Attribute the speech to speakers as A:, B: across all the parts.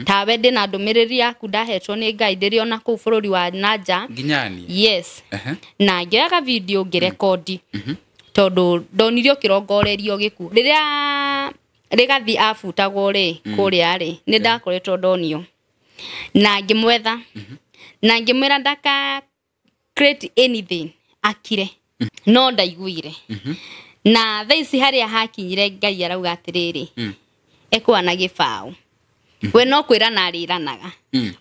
A: Tawe ndĩna ndũmĩrĩri yaku ndahetwo nĩ Ngai ndĩrĩ ona kũu bũrũri wa nanja.
B: Nginyani.
A: Yes. Na ngĩoyaga video ngĩrekondi tondũ ndonire ũkĩrongorerio gĩkuũ rĩrĩa Rĩgathi abutagwo rĩ kũrĩa rĩ nĩ ndakoretwo ndonio na ngĩmwetha na ngĩmwĩra ndaka create anything akire no ndaiguire. Na thaa ici harĩa hakinyire Ngai arauga atĩrĩrĩ, ekwana gĩbaũ we no kwĩrana arĩranaga,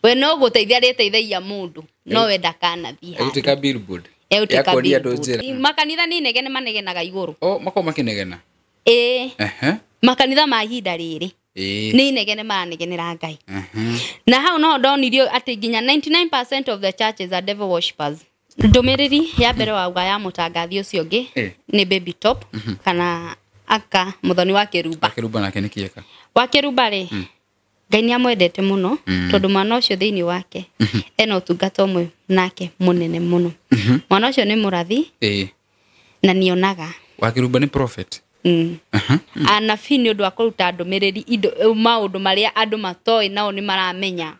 A: we no gũteithia arĩteithagia mũndũ, no we ndakanathiĩ handũ.
B: Egũtuĩka billboard.
A: Egũtuĩka
B: Ya kuonia andũ
A: billboard.
B: njĩra.
A: Makanitha nĩ inegene manegenaga igũrũ.
B: O makoragwo makĩnegena.
A: Ĩĩ. Makanitha ma ihinda rĩrĩ nĩ inegene maranegenera Ngai. Na hau no ndonirio atĩ nginya 99% of the churches are devil worshippers. Ndũmĩrĩri ya mbere wauga ya mũtangathi ũcio ũngĩ nĩ Baby Top kana aka Mũthoni wa Kĩrumba.
B: Kĩrumba nake nĩ kĩeka.
A: Wa Kĩrumba rĩ, Ngai nĩ amwendete mũno tondũ mwana ũcio thĩinĩ wake ena ũtungata ũmwe nake mũnene mũno. Mwana ũcio nĩ mũrathi na nĩonaga.
B: Wa Kĩrumba nĩ prophet.
A: Anabii nĩ ũndũ wa kũruta ndũmĩrĩri indo maũndũ marĩa andũ matoĩ nao nĩ maramenya.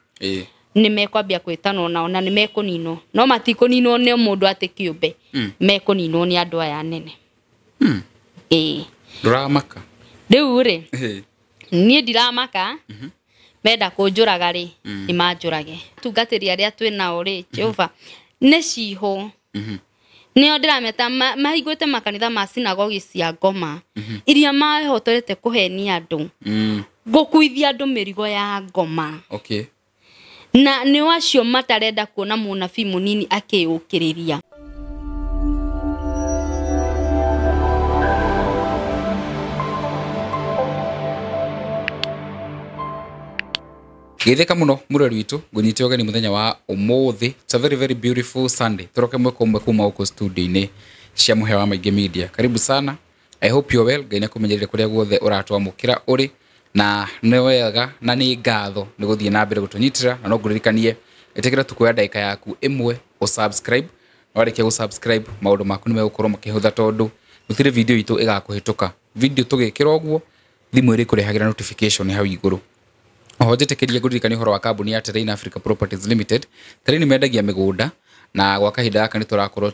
A: Nĩ mekwambia kwĩtanwo nao na nĩ mekũninwo, no matikũninwo nĩ mũndũ atĩ kĩũmbe, mekũninwo nĩ andũ aya anene.
B: Ndũramaka?
A: Rĩu rĩ, niĩ ndiramaka, menda kũnjũraga rĩ, nĩ manjũrage. Tungatĩri arĩa twĩ nao rĩ, Jehova, nĩ cihũ. Nĩo ndĩrameta mahingũrĩte makanitha ma sinagogi cia ngoma iria mahotorete kũhenia andũ, gũkuithia andũ mĩrigo ya ngoma. Na nĩ acio matarenda kuona mũnabii mũnini akĩyũkĩrĩria.
B: Geithĩka mũno mũrori witũ, ngũnyite ũgeni mũthenya wa ũmũthĩ. It's a very very beautiful Sunday. Tũroke mweka ũmwe kuma gũkũ studio-inĩ cia Mũhĩa wa Maingĩ Media. Karibu sana. I hope you're well. Ngai nĩakũmenyerere kũrĩa guothe ũratwamũkĩra ũrĩ, na nĩ wega na nĩ ngatho nĩ gũthiĩ na mbere gũtũnyitĩra, na no ngũririkanie ĩtĩkĩra tu kuoya ndagĩka yaku ĩmwe ũsubscribe. Na warĩkia gũsubscribe maũndũ maku nĩ megũkorwo makĩhũtha tondũ gũtirĩ video itũ ĩgakũhĩtũka. Video tũgĩkĩra ũguo thimũ ĩrĩkũrehagĩra notification hau igũrũ. Oho njĩtĩkĩrie ngũririkanie ũhoro wa kambuni ya Terrain Africa Properties Limited. Terrain mendagia mĩgũnda na gwa kahinda gaka nĩ tũrakorwo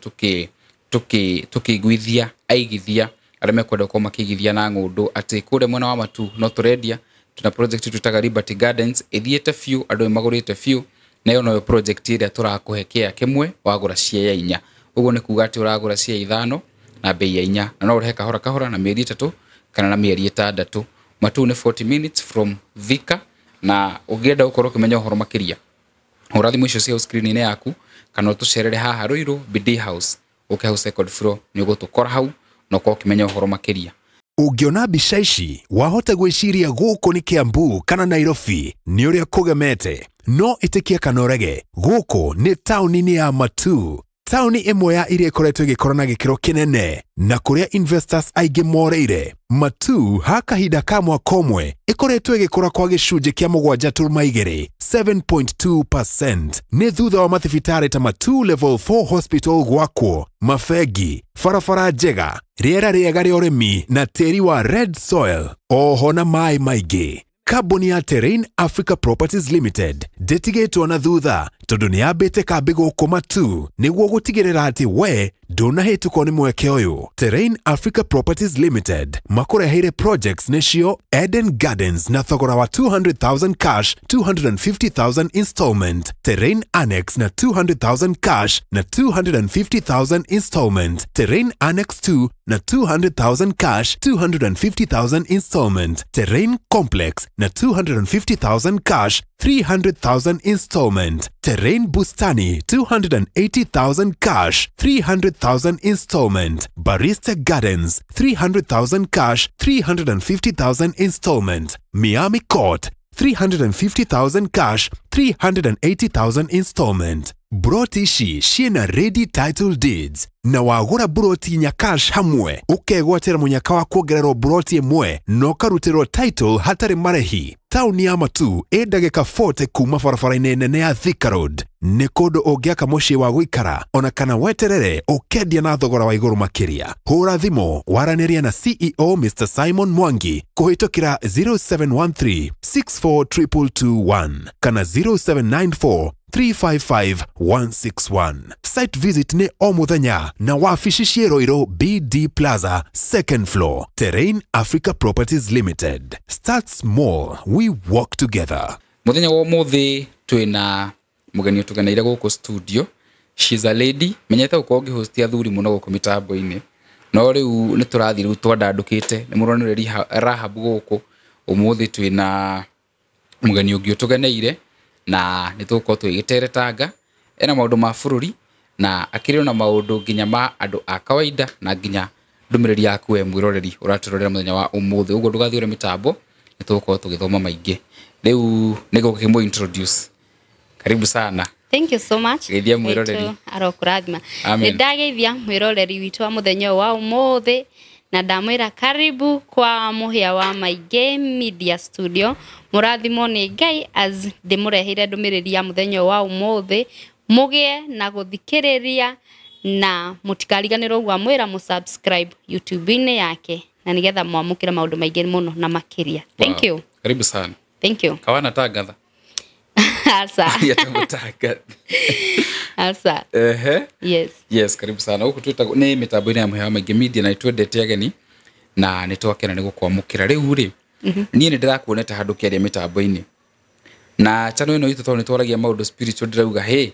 B: tũkĩiguithia aigithia arĩa mekwenda gũkorwo makĩigithia na ng'ũndũ atĩ kũrĩa mwena wa Matu no tũrendia. Tuna project twĩtaga Liberty Gardens ĩthiĩte biũ, andũ nĩmagũrĩte biũ, na ĩyo noyo project ĩrĩa tũrakũhe kĩa kĩmwe wagũra cia inya. Ũguo nĩ kuga atĩ ũragũra cia ithano na bei ya inya, na no ũrĩhe kahora kahora na mĩeri 3 kana na mĩeri 6. Matu nĩ 40 minutes from Thika, na ũngĩenda gũkorwo ũkĩmenya ũhoro makĩria hũra thimũ icio cia screen-inĩ yaku kana ũtũcerere haha Ruiru BD House, ũke hau second floor nĩ ũgũtũkora hau na ũkorwo ũkĩmenya ũhoro makĩria.
C: Ũngĩona mbica ici wahota gwĩciria gũkũ nĩ Kiambu kana Nairobi nĩ ũrĩa kũgemete, no ĩtĩkia kana ũrege, gũkũ nĩ taũni-inĩ ya Matu, taũni ĩmwe ya iria ĩkoretwo ĩgĩkũra na gĩkĩro kĩnene na kũrĩa investors aingĩ moreire. Matu ha kahinda ka mwaka ũmwe ĩkoretwo ĩgĩkũra kwa gĩcunjĩ kĩa 7.2 7.2% nĩ thutha wa mathibitarĩ ta Matu Level 4 Hospital gwakwo, mabengi, barabara njega, rĩera rĩega rĩa ũrĩmi na tĩri wa red soil, oho na maĩ maingĩ. Kambuni ya Terrain Africa Properties Limited ndĩtigĩtwo na thutha tondũ nĩ yambĩte kambĩ gũkũ Matu nĩguo gũtigĩrĩra atĩ we ndũnahĩtũkwo nĩ mweke ũyũ. Terrain Africa Properties Limited makũreheire projects nĩcio Eden Gardens na thogora wa 200,000 cash, 250,000 installment, Terrain Annex na 200,000 cash na 250,000 installment, Terrain Annex 2 na 200,000 cash, 250,000 installment, Terrain Complex na 250,000 cash, 300,000 installment, Terrain Bustani 280,000 cash, 300,000 installment, Barista Gardens 300,000 cash, 350,000 installment, Miami Court 350,000 cash, 380,000 installment. Mburoti ici ciĩna ready title deeds na wagũra mburoti inya cash hamwe ũkegwatĩra mũnyaka wa kuongererwo mburoti ĩmwe na ũkarutĩrwo title hatarĩ marĩhi. Taũni ya Matu ĩ ndagĩka 40 kuma barabara-inĩ nene ya Thika Road. Nĩ kũndũ ũngĩaka mũciĩ wa gũikara ona kana weterere ũkendia na thogora wa igũrũ makĩria. Hũra thimũ waranĩria na CEO Mr. Simon Mwangi kũhĩtũkĩra 0713 642221 kana 0794 355 161. Site visit nĩ o mũthenya na wabici ciĩ Ruiru BD Plaza, second floor. Terrain Africa Properties Limited. Start small, we work together.
B: Muthenya wa umuthi twina mugeni utugeneire guku studio. She's a lady menyete gukorwo ngĩhosti athuri mũno gũkũ mĩtambo-inĩ, no rĩu nĩ tũrathiĩ rĩu twandandũkĩte nĩ mũronere Rahab gũkũ. Ũmũthĩ twĩna mũgeni ũngĩ ũtũgeneire na nĩ tũgũkorwo tũgĩteretanga ena maũndũ ma bũrũri na akĩrĩ ona maũndũ nginya ma andũ a kawaida na nginya ndũmĩrĩri yaku we mwĩroreri ũratũrorera mũthenya wa ũmũthĩ. Ũguo ndũgathiĩ ũrĩ mĩtambo, nĩ tũgũkorwo tũgĩthoma maingĩ. Rĩu nĩ gũkĩmũ introduce. Karibu sana.
A: Thank you so much.
B: Geithia mwĩroreri.
A: Arokũrathima. Nĩ ndageithia mwĩroreri witũ wa mũthenya wa ũmũthĩ na ndamwĩra karibu kwa Mũhĩa wa Maingĩ Media Studio. Mũrathimwo nĩ Ngai as ndĩmũreheire ndũmĩrĩri ya mũthenya wa ũmũthĩ, mũgĩe na gũthikĩrĩria na mũtikariganĩrwo ũguo amwĩra mũsubscribe YouTube-inĩ yake na nĩgetha mwamũkĩre maũndũ maingĩ mũno na makĩria. Thank you.
B: Karibu sana.
A: Thank you.
B: Kawana tangatha.
A: Asa. Asa.
B: Ehe.
A: Yes.
B: Yes, karibu sana. Huku twĩtagwo nĩ mĩtambo-inĩ ya Mũhĩa wa Maingĩ Media na nĩtwendete ageni na nĩtwakena nĩ gũkwamũkĩra. Rĩu rĩ, niĩ nĩ ndĩrakuonete handũ kĩaria mĩtambo-inĩ na channel ĩno itũ tondũ nĩtwaragia maũndũ spiritual, ndĩrauga hey,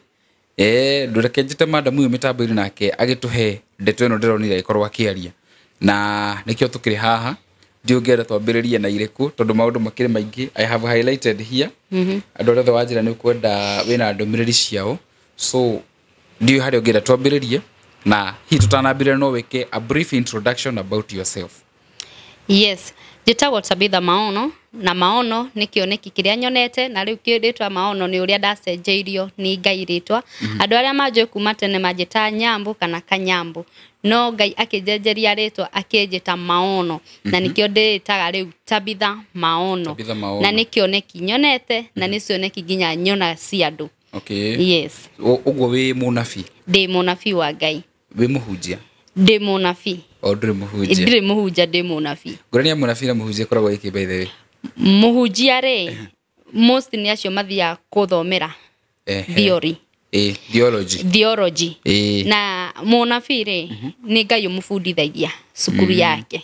B: ndũreke njĩte madam ũyũ mĩtambo-inĩ nake agĩtũhe ndeto ĩno ndĩronire agĩkorwo akĩaria, na nĩkĩo tũkĩrĩ haha. Ndiũngĩenda twambĩrĩrie na irĩkũ tondũ maũndũ makĩrĩ maingĩ. I have highlighted here andũ arĩa othe wanjĩra nĩ ũkwenda wĩna ndũmĩrĩri ciao, so ndiũĩ harĩa ũngĩenda twambĩrĩrie, na hihi tũtanambĩrĩria no wĩke a brief introduction about yourself.
A: Yes, njĩtagwo Tabitha Maono na Maono nĩ kĩoneki kĩrĩa nyonete, na rĩu rĩtwa Maono nĩ ũrĩa ndacenjeirio nĩ Ngai rĩtwa. Andũ arĩa manjũĩ kuma tene manjĩta Nyambo kana Kanyambo, no Ngai akĩnjenjeria rĩtwa akĩnjĩta Maono, na nĩkĩo ndĩĩtaga rĩu Tabitha Maono.
B: Tabitha Maono.
A: Na nĩ kĩoneki nyonete na nĩ cioneki nginya nyona cia andũ.
B: Okay.
A: Yes.
B: Ũguo wĩ mũnabii?
A: Ndĩ mũnabii wa Ngai.
B: Wĩ mũhunjia?
A: Ndĩ mũnabii.
B: O ndũrĩ mũhunjia?
A: Ndirĩ mũhunjia, ndĩ mũnabii.
B: Ngũrani ya mũnabii na mũhunjia ĩkoragwo ĩkĩ by the way?
A: Mũhunjia rĩ, most nĩ acio mathiaga kũthomera theory.
B: Theology.
A: Theology. Na mũnabii rĩ, nĩ Ngai ũmũbundithagia cukuru yake.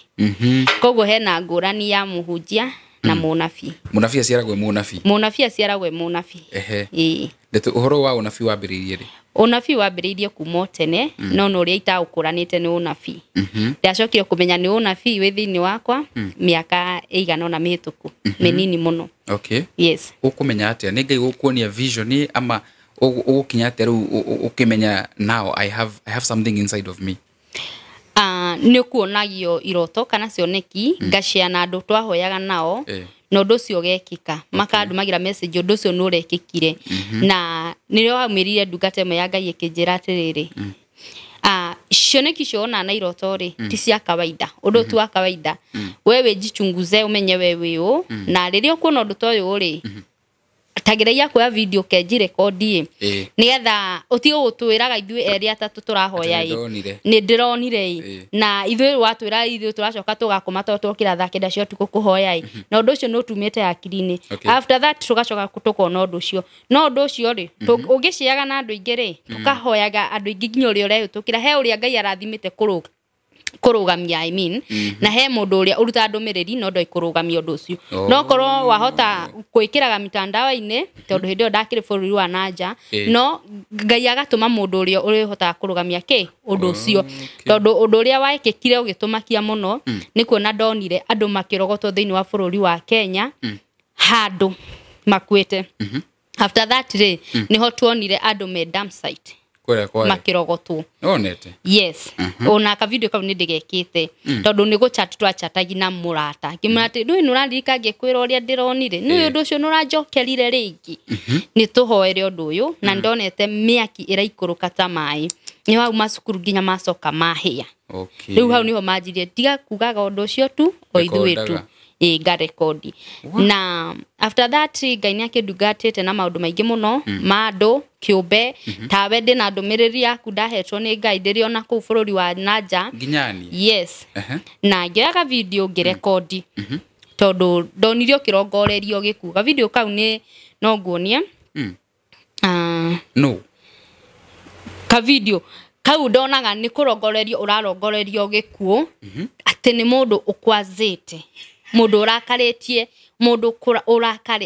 A: Koguo hena ngũrani ya mũhunjia na mũnabii.
B: Mũnabii aciaragwo e mũnabii?
A: Mũnabii aciaragwo e mũnabii.
B: Ehe. Ndeto ũhoro wa ũnabii wambĩrĩirie rĩ?
A: Ũnabii wambĩrĩirie kuma tene, no nĩ ũrĩa itaũkũranĩte nĩ ũnabii. Ndacokire kũmenya nĩ ũnabii wĩ thĩinĩ wakwa mĩaka ĩigana ũna mĩhĩtũku, mĩnini mũno.
B: Okay.
A: Yes.
B: Ũkũmenya atĩa? Nĩ Ngai gũkuonia vision ama ũgũkinya atĩa rĩu ũkĩmenya now I have something inside of me?
A: Nĩ ũkuonagio iroto kana cioneki ngacĩa na andũ twahoyaga nao, na ũndũ ũcio ũgekĩka. Makandũmagĩra message ũndũ ũcio nĩ ũrekĩkire. Na nĩrĩo waumĩrire ndungata ĩmwe ya Ngai ĩkĩnjĩra atĩrĩrĩ, cioneki icio wona na iroto rĩ ti cia kawaida, ũndũ ti wa kawaida. We wĩjichunguze ũmenye we wĩ ũ, na rĩrĩa ũkuona ũndũ ta ũyũ rĩ, tagĩragia kuoya video kenji rekondi nĩgetha ũtige gũtwĩraga ithuĩ erĩ atatũ tũrahoya ĩ nĩ ndĩronire ĩ, na ithuĩ watwĩra ithuĩ tũracoka tũgakoma tondũ twokĩra thaa kenda cia ũtukũ kũhoya ĩ, na ũndũ ũcio nĩ ũtumĩte hakiri-inĩ. After that tũgacoka tũkona ũndũ ũcio, no ũndũ ũcio rĩ ũngĩciaga na andũ aingĩ rĩ, tũkahoyaga andũ aingĩ nginya ũrĩa ũrehĩtũkĩra he ũrĩa Ngai arathimĩte kũrũgamia, I mean, na he mũndũ ũrĩa ũrutaga ndũmĩrĩri no ndoĩ kũrũgamia ũndũ ũcio. No korwo wahota gwĩkĩraga mitandao-inĩ tondũ hĩndĩ ĩyo ndakĩrĩ bũrũri wa nanja, no Ngai agatũma mũndũ ũrĩa ũrĩhotaga kũrũgamia kĩ ũndũ ũcio. Tondũ ũndũ ũrĩa wekĩkire ũgĩtũmakia mũno nĩ kuona ndonire andũ makĩrogotwo thĩinĩ wa bũrũri wa Kenya handũ makuĩte. After that rĩ, nĩho tuonire andũ me dump site.
B: Kũrĩa kwarĩ.
A: Makĩrogotwo.
B: Nĩwonete?
A: Yes, ona ka video kau nĩ ndĩgekĩte tondũ nĩ gũchat twachatagi na mũrata, ngĩmwĩra atĩ ndũĩ nĩ ũraririka ngĩkwĩra ũrĩa ndĩronire nĩ ũndũ ũcio nĩ ũranjokerire rĩngĩ, nĩ tũhoere ũndũ ũyũ, na ndonete mĩaki ĩraikũrũka ta maĩ, nĩ hau macukuru nginya macoka mahĩa. Rĩu hau nĩho manjirie tiga kugaga ũndũ ũcio tu o ithuĩ tu.
B: Rekondaga.
A: Ĩ ngarekondi, na after that Ngai nĩ akĩndungatĩte na maũndũ maingĩ mũno ma andũ kĩũmbe tawe. Ndĩna ndũmĩrĩri yaku ndahetwo nĩ Ngai ndĩrĩ ona kũu bũrũri wa nanja.
B: Nginya niĩ?
A: Yes. Na ngĩoyaga video ngĩrekondi tondũ ndonire ũkĩrongorerio gĩkuũ. Gavideo kau nĩ no nguonie. Ah,
B: No.
A: Kavideo kau ndonaga nĩ kũrongorerio ũrarongorerio gĩkuũ, atĩ nĩ mũndũ ũkwazĩte, mũndũ ũrakarĩtie, mũndũ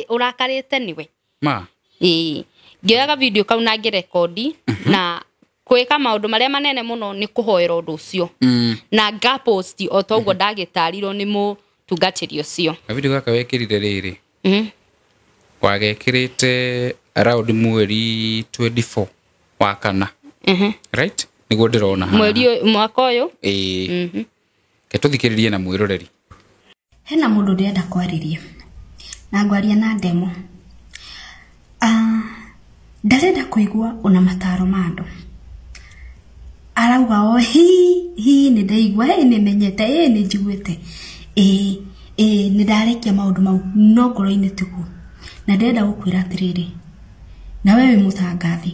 A: ũrakarĩte nĩwe.
B: Ma.
A: Ĩĩ, ngĩoyaga video kau na ngĩrekondi, na gwĩka maũndũ marĩa manene mũno nĩ kũhoera ũndũ ũcio na ngaposti o toguo ndagĩtarirwo nĩ mũtungatĩri ũcio.
B: Kavideo gaka wekĩrire rĩrĩ, wagekĩrĩte around mweri 24 wa kana, right? Nĩguo ndĩrona haha.
A: Mweri mwaka ũyũ.
B: Ĩĩ. Ke tũthikĩrĩrie na mwĩroreri.
D: Hena mũndũ ndĩrenda kwarĩria na ngwaria na ndemo. Ah, ndarenda kũigua ona mataro ma andũ, arauga o hi hi nĩ ndaigua, ĩ nĩ menyete, ĩ nĩ njiguĩte, ĩ ĩ nĩ ndarekia maũndũ mau, no ngoro-inĩ tiguo. Na ndĩrenda gũkwĩra atĩrĩrĩ, na we wĩ mũtangathi,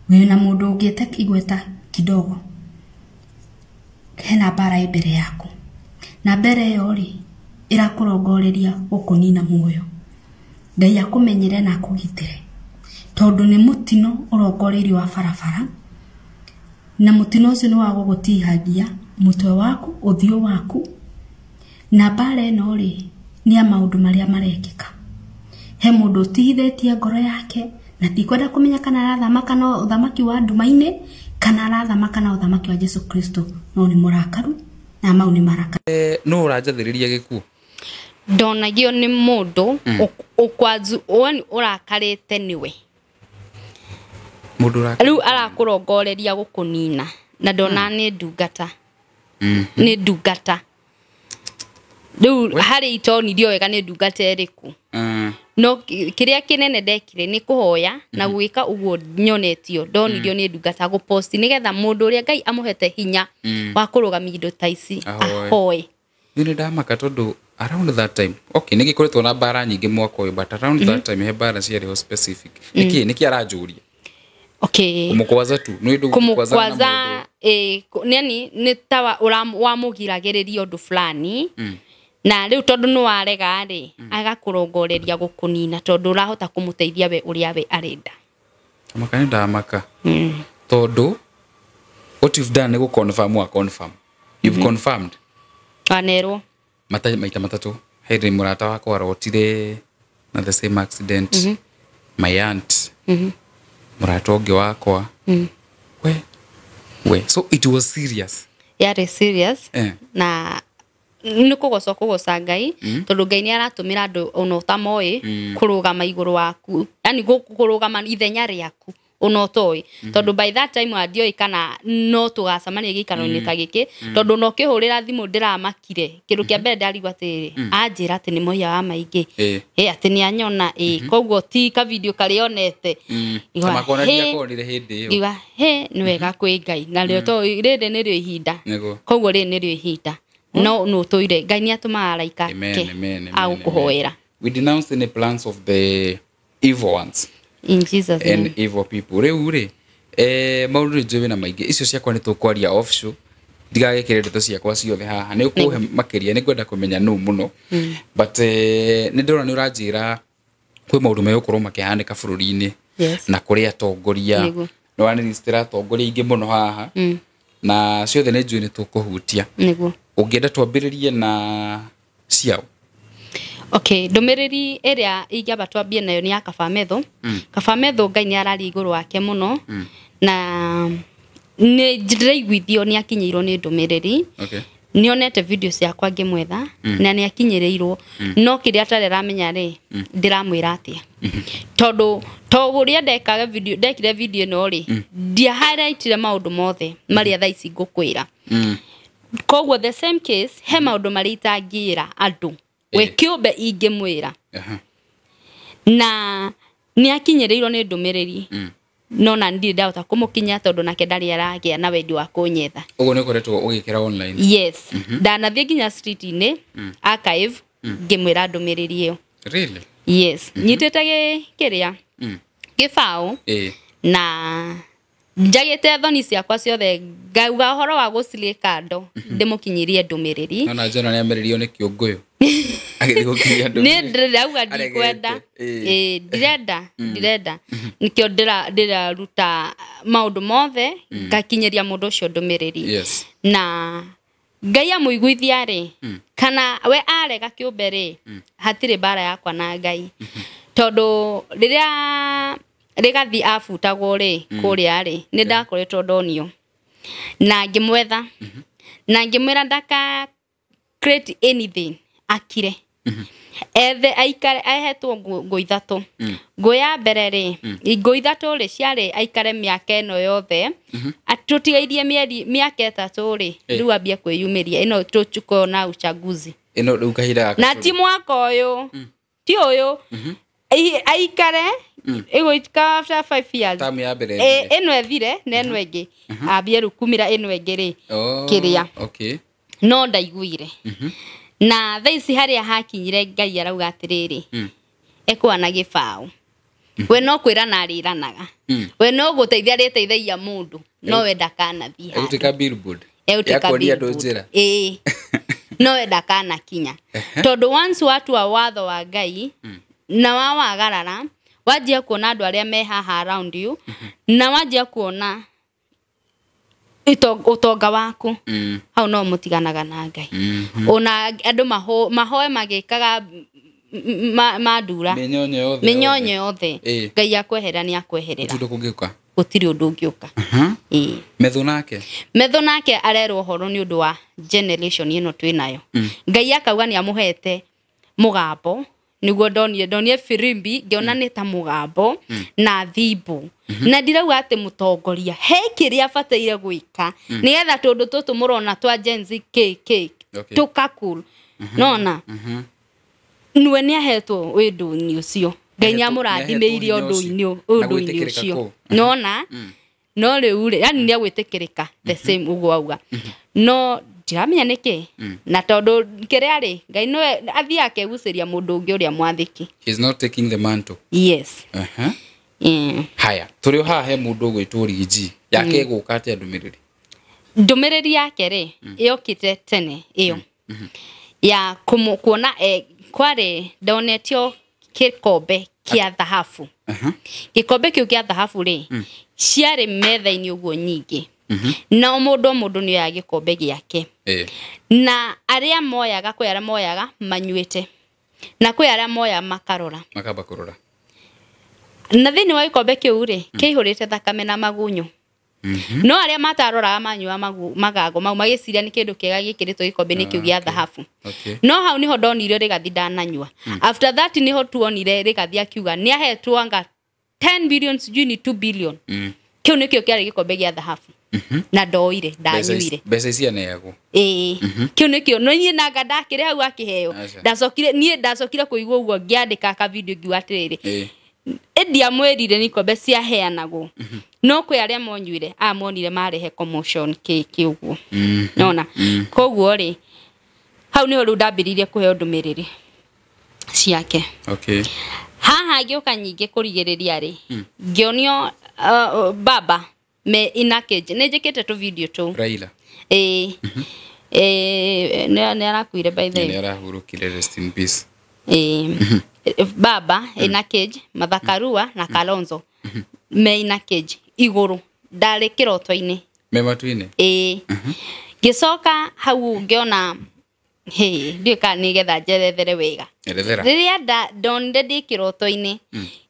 D: wĩna mũndũ ũngĩte igweta kidogo, hena mbara ĩ mbere yaku, na mbere ĩyo rĩ ĩrakũrongoreria gũkũnina muoyo. Ngai akũmenyere na akũgitĩre, tondũ nĩ mũtino ũrongoreirio wa barabara, na mũtino ũcio nĩ wa gũgũtihangia mũtwe waku, ũthiũ waku. Na mbara ĩno rĩ nĩ ya maũndũ marĩa marekĩka. He mũndũ ũtigithĩtie ngoro yake na tikwenda kũmenya kana arathamaka na ũthamaki wa nduma-inĩ kana arathamaka na ũthamaki wa Jesu Kristo, no nĩ mũrakaru na mau nĩ marakara.
B: No ũranjathĩrĩria gĩkuũ?
A: Ndonagio nĩ mũndũ ũkwanzu woni ũrakarĩte nĩwe.
B: Mũndũ ũrakarĩte.
A: Rĩu arakũrongoreria gũkũnina, na ndona nĩ ndungata, nĩ ndungata. Rĩu harĩ itonirio wega nĩ ndungata ĩrĩkũ, no kĩrĩa kĩnene ndekire nĩ kũhoya na gwĩka ũguo nyonetio ndonirio nĩ ndungata, gũposti nĩgetha mũndũ ũrĩa Ngai amũhete hinya wa kũrũgamia indo ta ici
B: Ahoe.
A: ahoe.
B: Niĩ nĩ ndamaka tondũ around that time, okay, nĩ gĩkoretwo na mbara nyingĩ mwaka ũyũ, but around that time he mbara ciarĩ ho specific. Nĩkĩ aranjũria?
A: Okay.
B: Kũmũkwaza tu nĩ ũndũ
A: Kũmũkwaza, yani nĩ ta wamũgiragĩrĩria ũndũ fulani, na rĩu tondũ nĩ warega rĩ, agakũrongoreria gũkũnina tondũ ũrahota kũmũteithia we ũrĩa we arenda.
B: Maka nĩ ndamaka tondũ what you've done nĩ gũ-confirm, wa confirm, you've confirmed.
A: Wanerwo.
B: Maita matatũ. Hĩndĩ mũrata wakwa arotire na the same accident, my aunt, mũrata ũngĩ wakwa, we we, so it was serious.
A: Yarĩ serious. Na nĩ kũgoca kũgoca Ngai, tondũ Ngai nĩ aratũmĩra andũ ona ũtamoĩ kũrũgama igũrũ waku, yani kũrũgama ithenya rĩaku ona ũtoĩ, tondũ by that time andioĩ kana no tũgacemania gĩikaro-inĩ ta gĩkĩ, tondũ ona ũkĩhũrĩra thimũ ndĩramakire. Kĩndũ kĩa mbere ndarigwo atĩrĩrĩ, anjĩra atĩ nĩ mũhia wa maingĩ, atĩ nĩ anyona, koguo ti kavideo karĩa onete.
B: Ta makona ndiakonire hĩndĩ ĩyo.
A: Ngiuga he nĩ wega kwĩ Ngai na rĩo to rĩrĩ nĩrĩo ihinda. Koguo rĩrĩ nĩrĩo ihinda, no nĩ ũtũire Ngai nĩ atũmaga araika
B: Amen,
A: ake
B: amen, amen,
A: agũkũhoera.
B: amen. We denounce any plans of the evil ones
A: In Jesus
B: and
A: name.
B: evil people. Rĩu rĩ, maũndũ nĩ njũĩ wĩna maingĩ, icio ciakwa nĩ tũkwaria off show, ndigagĩkĩre ndeto ciakwa ciothe haha, nĩ ũkũhe makĩria, nĩ ngwenda kũmenya nũ mũno, but nĩ ndĩrona nĩ ũranjĩra kwĩ maũndũ megũkorwo makĩhanĩka bũrũri-inĩ na kũrĩ atongoria. Nĩ wanĩricitĩra atongoria aingĩ mũno haha, na ciothe nĩ njũĩ nĩ tũkũhutia. Ũngĩenda twambĩrĩrie na ciao?
A: Okay, ndũmĩrĩri ĩrĩa ingĩamba twambie nayo nĩ ya Kaba Metho. Kaba Metho, Ngai nĩ araria igũrũ wake mũno, na nĩ ndĩraiguithio nĩ akinyĩirwo nĩ ndũmĩrĩri. Nĩonete video ciakwa ngĩmwetha na nĩ akinyĩrĩirwo, no kĩrĩa atarĩ aramenya rĩ, ndĩramwĩra atĩa, tondũ to ũrĩa ndekaga video, ndekire video ĩno rĩ, ndia highlightire maũndũ mothe marĩa thaa ici ngũkwĩra. Koguo the same case, he maũndũ marĩa itangĩra andũ we kĩũmbe ingĩmwĩra. Na nĩ akinyĩrĩirwo nĩ ndũmĩrĩri, no na ndirĩ ndahota kũmũkinya tondũ nake ndarĩ aragĩa na wendi wa kũnyetha.
B: Ũguo nĩ ũkoretwo ũgĩkĩra online?
A: Yes, ndanathiĩ nginya street-inĩ archive ngĩmwĩra ndũmĩrĩri ĩyo.
B: Really?
A: Yes, nyitĩte kĩrĩa gĩbaũ na njagĩte thoni ciakwa ciothe, ngauga ũhoro wa gũcilĩ kando ndĩmũkinyirie ndũmĩrĩri.
B: No na Jona nĩ ambĩrĩrio nĩ kĩũngũyũ agĩthiĩ gũkinyia
A: Nĩ
B: ndũmĩrĩri.
A: ndĩrauga ndikwenda.
B: Aregete.
A: Ĩĩ, ndirenda nĩkĩo ndĩraruta maũndũ mothe ngakinyĩria mũndũ ũcio ndũmĩrĩri. Na Ngai amũiguithia rĩ, kana we arega kĩũmbe rĩ, hatirĩ mbara yakwa na Ngai, tondũ rĩrĩa Rĩgathi abutagwo rĩ, kũrĩa rĩ, nĩ ndakoretwo ndonio na ngĩmwetha na ngĩmwĩra ndaka create anything, akire ethe aikare ahetwo ngũ ithatũ. Ngũ ya mbere rĩ, ngũ ithatũ rĩ ciarĩ aikare mĩaka ĩno yothe tũtigairie mĩeri mĩaka 3 rĩ, rĩu ambie kwĩyumĩria ĩno tũchukwo na uchaguzi
B: Ĩno rĩu kahinda gaka
A: na ti mwaka ũyũ, ti ũyũ, aikare ĩgũika after 5 years.
B: Tamu ya mbere
A: Ĩ,
B: ĩthire.
A: Ĩno ĩthire na ĩno ĩngĩ ambie rĩu kumĩra ĩno ĩngĩ rĩ.
B: Oh,
A: Kĩrĩa.
B: Okay.
A: No ndaiguire, na thaa ici harĩa hakinyire Ngai arauga atĩrĩrĩ, ekwana gĩbaũ, we no kwĩrana arĩranaga, we no gũteithia arĩteithagia mũndũ, no we ndakanathiĩ handũ.
B: Egũtuĩka billboard ya
A: Egũtuĩka
B: kuonia andũ
A: billboard.
B: njĩra.
A: Ĩĩ, no we ndakanakinya, tondũ once watua watho wa Ngai na wawagarara, wanjia kuona andũ arĩa me haha around you, na wanjia kuona ũtonga waku, hau no mũtiganaga na Ngai. Ona andũ mahoe magĩkaga mandura
B: Mĩnyonyo yothe.
A: Mĩnyonyo yothe.
B: Ĩĩ.
A: Ngai akweherera nĩ akweherera.
B: Gũtirĩ ũndũ kũngĩũka.
A: Gũtirĩ ũndũ ũngĩũka. Ĩĩ.
B: Metho nake.
A: Metho nake arerwo ũhoro nĩ ũndũ wa generation ĩno twĩ nayo. Ngai akauga nĩ amũhete mũgambo, nĩguo ndonire firimbi ngĩona nĩ ta mũgambo na thimbo, na ndirauga atĩ mũtongoria he kĩrĩa abataire gwĩka nĩgetha tũndũ tũtũ mũrona twa Gen Z KK tũkakul nona nĩwe nĩ ahetwo wĩndũ-inĩ ũcio. Ngai nĩ amũrathimĩire
B: Nĩahetwo hinya
A: ũndũ-inĩ
B: ũcio. Na
A: ũndũ-inĩ
B: gwĩtĩkĩrĩka
A: ũcio.
B: kũu.
A: Nona no rĩu rĩ, yani nĩ agwĩtĩkĩrĩka the same ũguo auga, no ndiramenya nĩkĩ, na tondũ kĩrĩa rĩ, Ngai nĩwe athiĩ akegucĩria mũndũ ũngĩ ũrĩa mwathĩki.
B: He's not taking the mantle.
A: Yes.
B: Haya, tũrĩ o haha, he mũndũ ũgwĩtwo Rigi yake ĩgũka atĩa ndũmĩrĩri?
A: Ndũmĩrĩri yake rĩ, yokĩte tene ĩyo ya kuona kwarĩ ndonetio gĩkombe kĩa thahabu. Gĩkombe kĩu kĩa thahabu rĩ, ciarĩ metha-inĩ ũguo nyingĩ, na o mũndũ o mũndũ nĩ oyaga gĩkombe gĩake. Na arĩa moyaga, kwĩ arĩa moyaga manyuĩte na kwĩ arĩa moya makarora.
B: Makamba kũrora.
A: Na thĩinĩ wa gĩkombe kĩu rĩ, kĩihũrĩte thakame na magunyũ, no arĩa mataroraga manyua magago mau magĩciria nĩ kĩndũ kĩega gĩkĩrĩtwo gĩkombe-inĩ kĩu gĩa thahabu. No hau niho ndonire Rĩgathi ndananyua. After that niho tuonire Rĩgathi akiuga nĩ ahetwo anga 10 billion, sijui ni 2 billion. Kĩu nĩkĩo kĩarĩ gĩkombe gĩa thahabu na ndoire ndanyuire.
B: Mbeca ici aneagwo.
A: Ĩĩ, kĩu nĩkĩo no niĩ nanga ndakĩrĩ hau akĩheo.
B: Aca.
A: Ndacokire, niĩ ndacokire kũigua ũguo ngĩandĩka ka video ngiuga atĩrĩrĩ, ĩndiamwĩrire nĩ ikombe ciaheanagwo, no kwĩ arĩa monyuire, aya monire marehe commotion kĩ ũguo. Nona koguo rĩ, hau niho rĩu ndambĩrĩirie kũheo ndũmĩrĩri ciake. Haha ngĩũka nyingĩ kũrigĩrĩria rĩ, ngĩonio baba me ina cage. Nĩ njĩkĩte tũ video tũu.
B: Raila.
A: Ĩĩ. Ĩĩ, nĩ arakuire by the way.
B: Nĩ arahurũkire, rest in peace.
A: Ĩĩ. Baba ina cage, Martha Karua na Kalonzo me ina cage igũrũ, ndarĩ kĩroto-inĩ.
B: Me matu-inĩ.
A: Ĩĩ. Ngĩcoka hau ngĩona, hĩ, ndiũĩ kana nĩgetha njerethere wega.
B: Erethera.
A: Rĩrĩa ndonire ndĩ kĩroto-inĩ,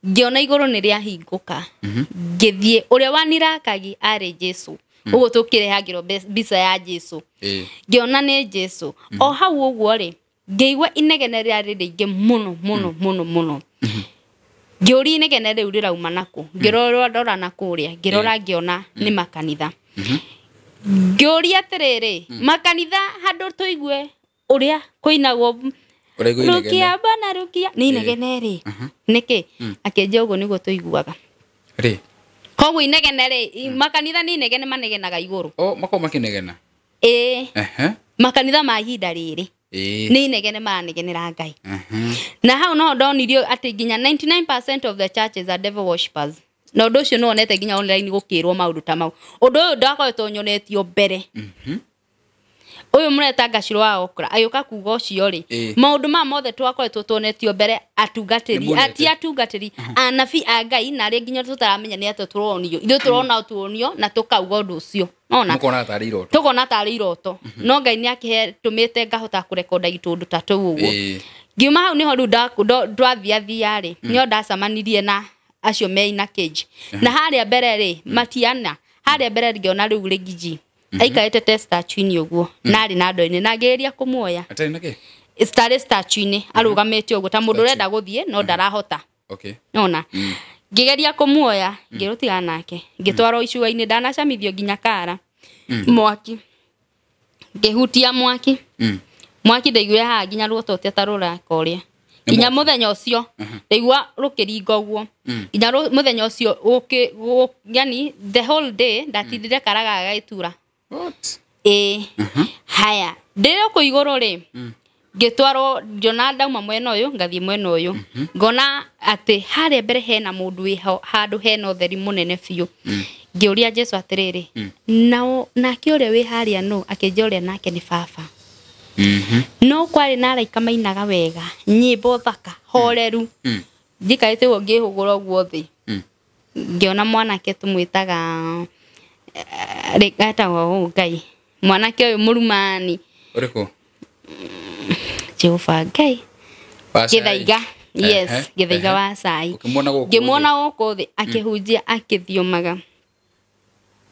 A: ngĩona igũrũ nĩ rĩahingũka, ngĩthiĩ ũrĩa wanirakagi arĩ Jesu. Ũguo tũkĩrehagĩrwo mbica ya Jesu. Ngĩona nĩ Jesu. O hau ũguo rĩ, ngĩigua inegene rĩarĩ rĩingĩ mũno mũno mũno mũno. Ngĩũria inegene rĩu rĩrauma nakũ. Ngĩrora ndora na kũrĩa, ngĩrora ngĩona nĩ makanitha. Ngĩũria atĩrĩrĩ, makanitha handũ tũigue ũrĩa kũinagwo
B: Ũraigua inegene.
A: rukia bana rukia nĩ inegene rĩ nĩkĩ akĩnjia ũguo nĩguo tũiguaga.
B: Rĩ.
A: Koguo inegene rĩ, makanitha nĩ inegene manegenaga igũrũ.
B: O makoragwo makĩnegena.
A: Ĩĩ.
B: Ehe.
A: Makanitha ma ihinda rĩrĩ
B: Ĩĩ.
A: nĩ inegene maranegenera Ngai.
B: Mhm.
A: Na hau no ndonirio atĩ nginya 99% of the churches are devil worshippers. Na ũndũ ũcio nĩwonete nginya online gũkĩrwo maũndũ ta mau. Ũndũ ũyũ ndakoretwo nyonetio mbere. Ũyũ mũreta Gacirũ wa Okra agĩũka kuga ũcio rĩ, maũndũ maya mothe twakoretwo tuonetio mbere atungatĩri,
B: Nĩmuonete?
A: ati atungatĩri, anabii a Ngai na arĩa nginya tũtaramenya nĩ atĩa tũronio. Ithuĩ tũrona tuonio na tũkauga ũndũ ũcio. Nona?
B: Mũkona tarĩ iroto.
A: Tũkona tarĩ iroto. No Ngai nĩ akĩtũmĩte ngahota kũrekonda itũndũ ta tũu ũguo. Ngiuma hau nĩho rĩu twathiathia rĩ, nĩho ndacemanirie na acio me ina cage. Na harĩa mbere rĩ, matiana, harĩa mbere ngĩona rĩu Rigiji. Aikarĩte te statue-inĩ ũguo, na arĩ na ndoo-inĩ, na ngĩgeria kũmuoya.
B: Atarĩ na kĩ?
A: Tarĩ statue-inĩ, arũgamĩte ũguo ta mũndũ ũrenda gũthiĩ no ndarahota.
B: Okay.
A: Nona? Ngĩgeria kũmuoya, ngĩrũtigana nake. Ngĩtwarwo icua-inĩ, ndanacamithio nginya kara. Mwaki. Ngĩhutia mwaki. Mwaki ndaiguire haha nginya ruototia ta rũraka ũrĩa. Nginya mũthenya ũcio ndaigua rũkĩringa ũguo. Nginya mũthenya ũcio yani the whole day ndatindire karaga gagĩtura.
B: What?
A: Ĩĩ. Haya, ndĩrĩ kũ igũrũ rĩ, ngĩtwarwo ngĩona ndauma mwena ũyũ ngathiĩ mwena ũyũ. Ngona atĩ harĩa mbere hena mũndũ wĩho handũ hena ũtheri mũnene biũ. Ngĩũria Jesu atĩrĩrĩ, nao nake ũrĩa wĩ harĩa nũ? Akĩnjĩra ũrĩa nake nĩ baba. No kwarĩ na araika mainaga wega, nyĩmbo thaka, horeru. Njikarĩte ũguo ngĩhũgũra ũguo thĩ. Ngĩona mwanake tũmwĩtaga etagwo ũũ Ngai. Mwanake ũyũ mũrumani.
B: Ũrĩkũ?
A: Jehova Ngai.
B: Wa cai.
A: Gĩthaiga. Yes, Gĩthaiga wa cai.
B: Ũkĩmuona gũkũ thĩ?
A: Ngĩmuona gũkũ thĩ akĩhunjia akĩthiomaga.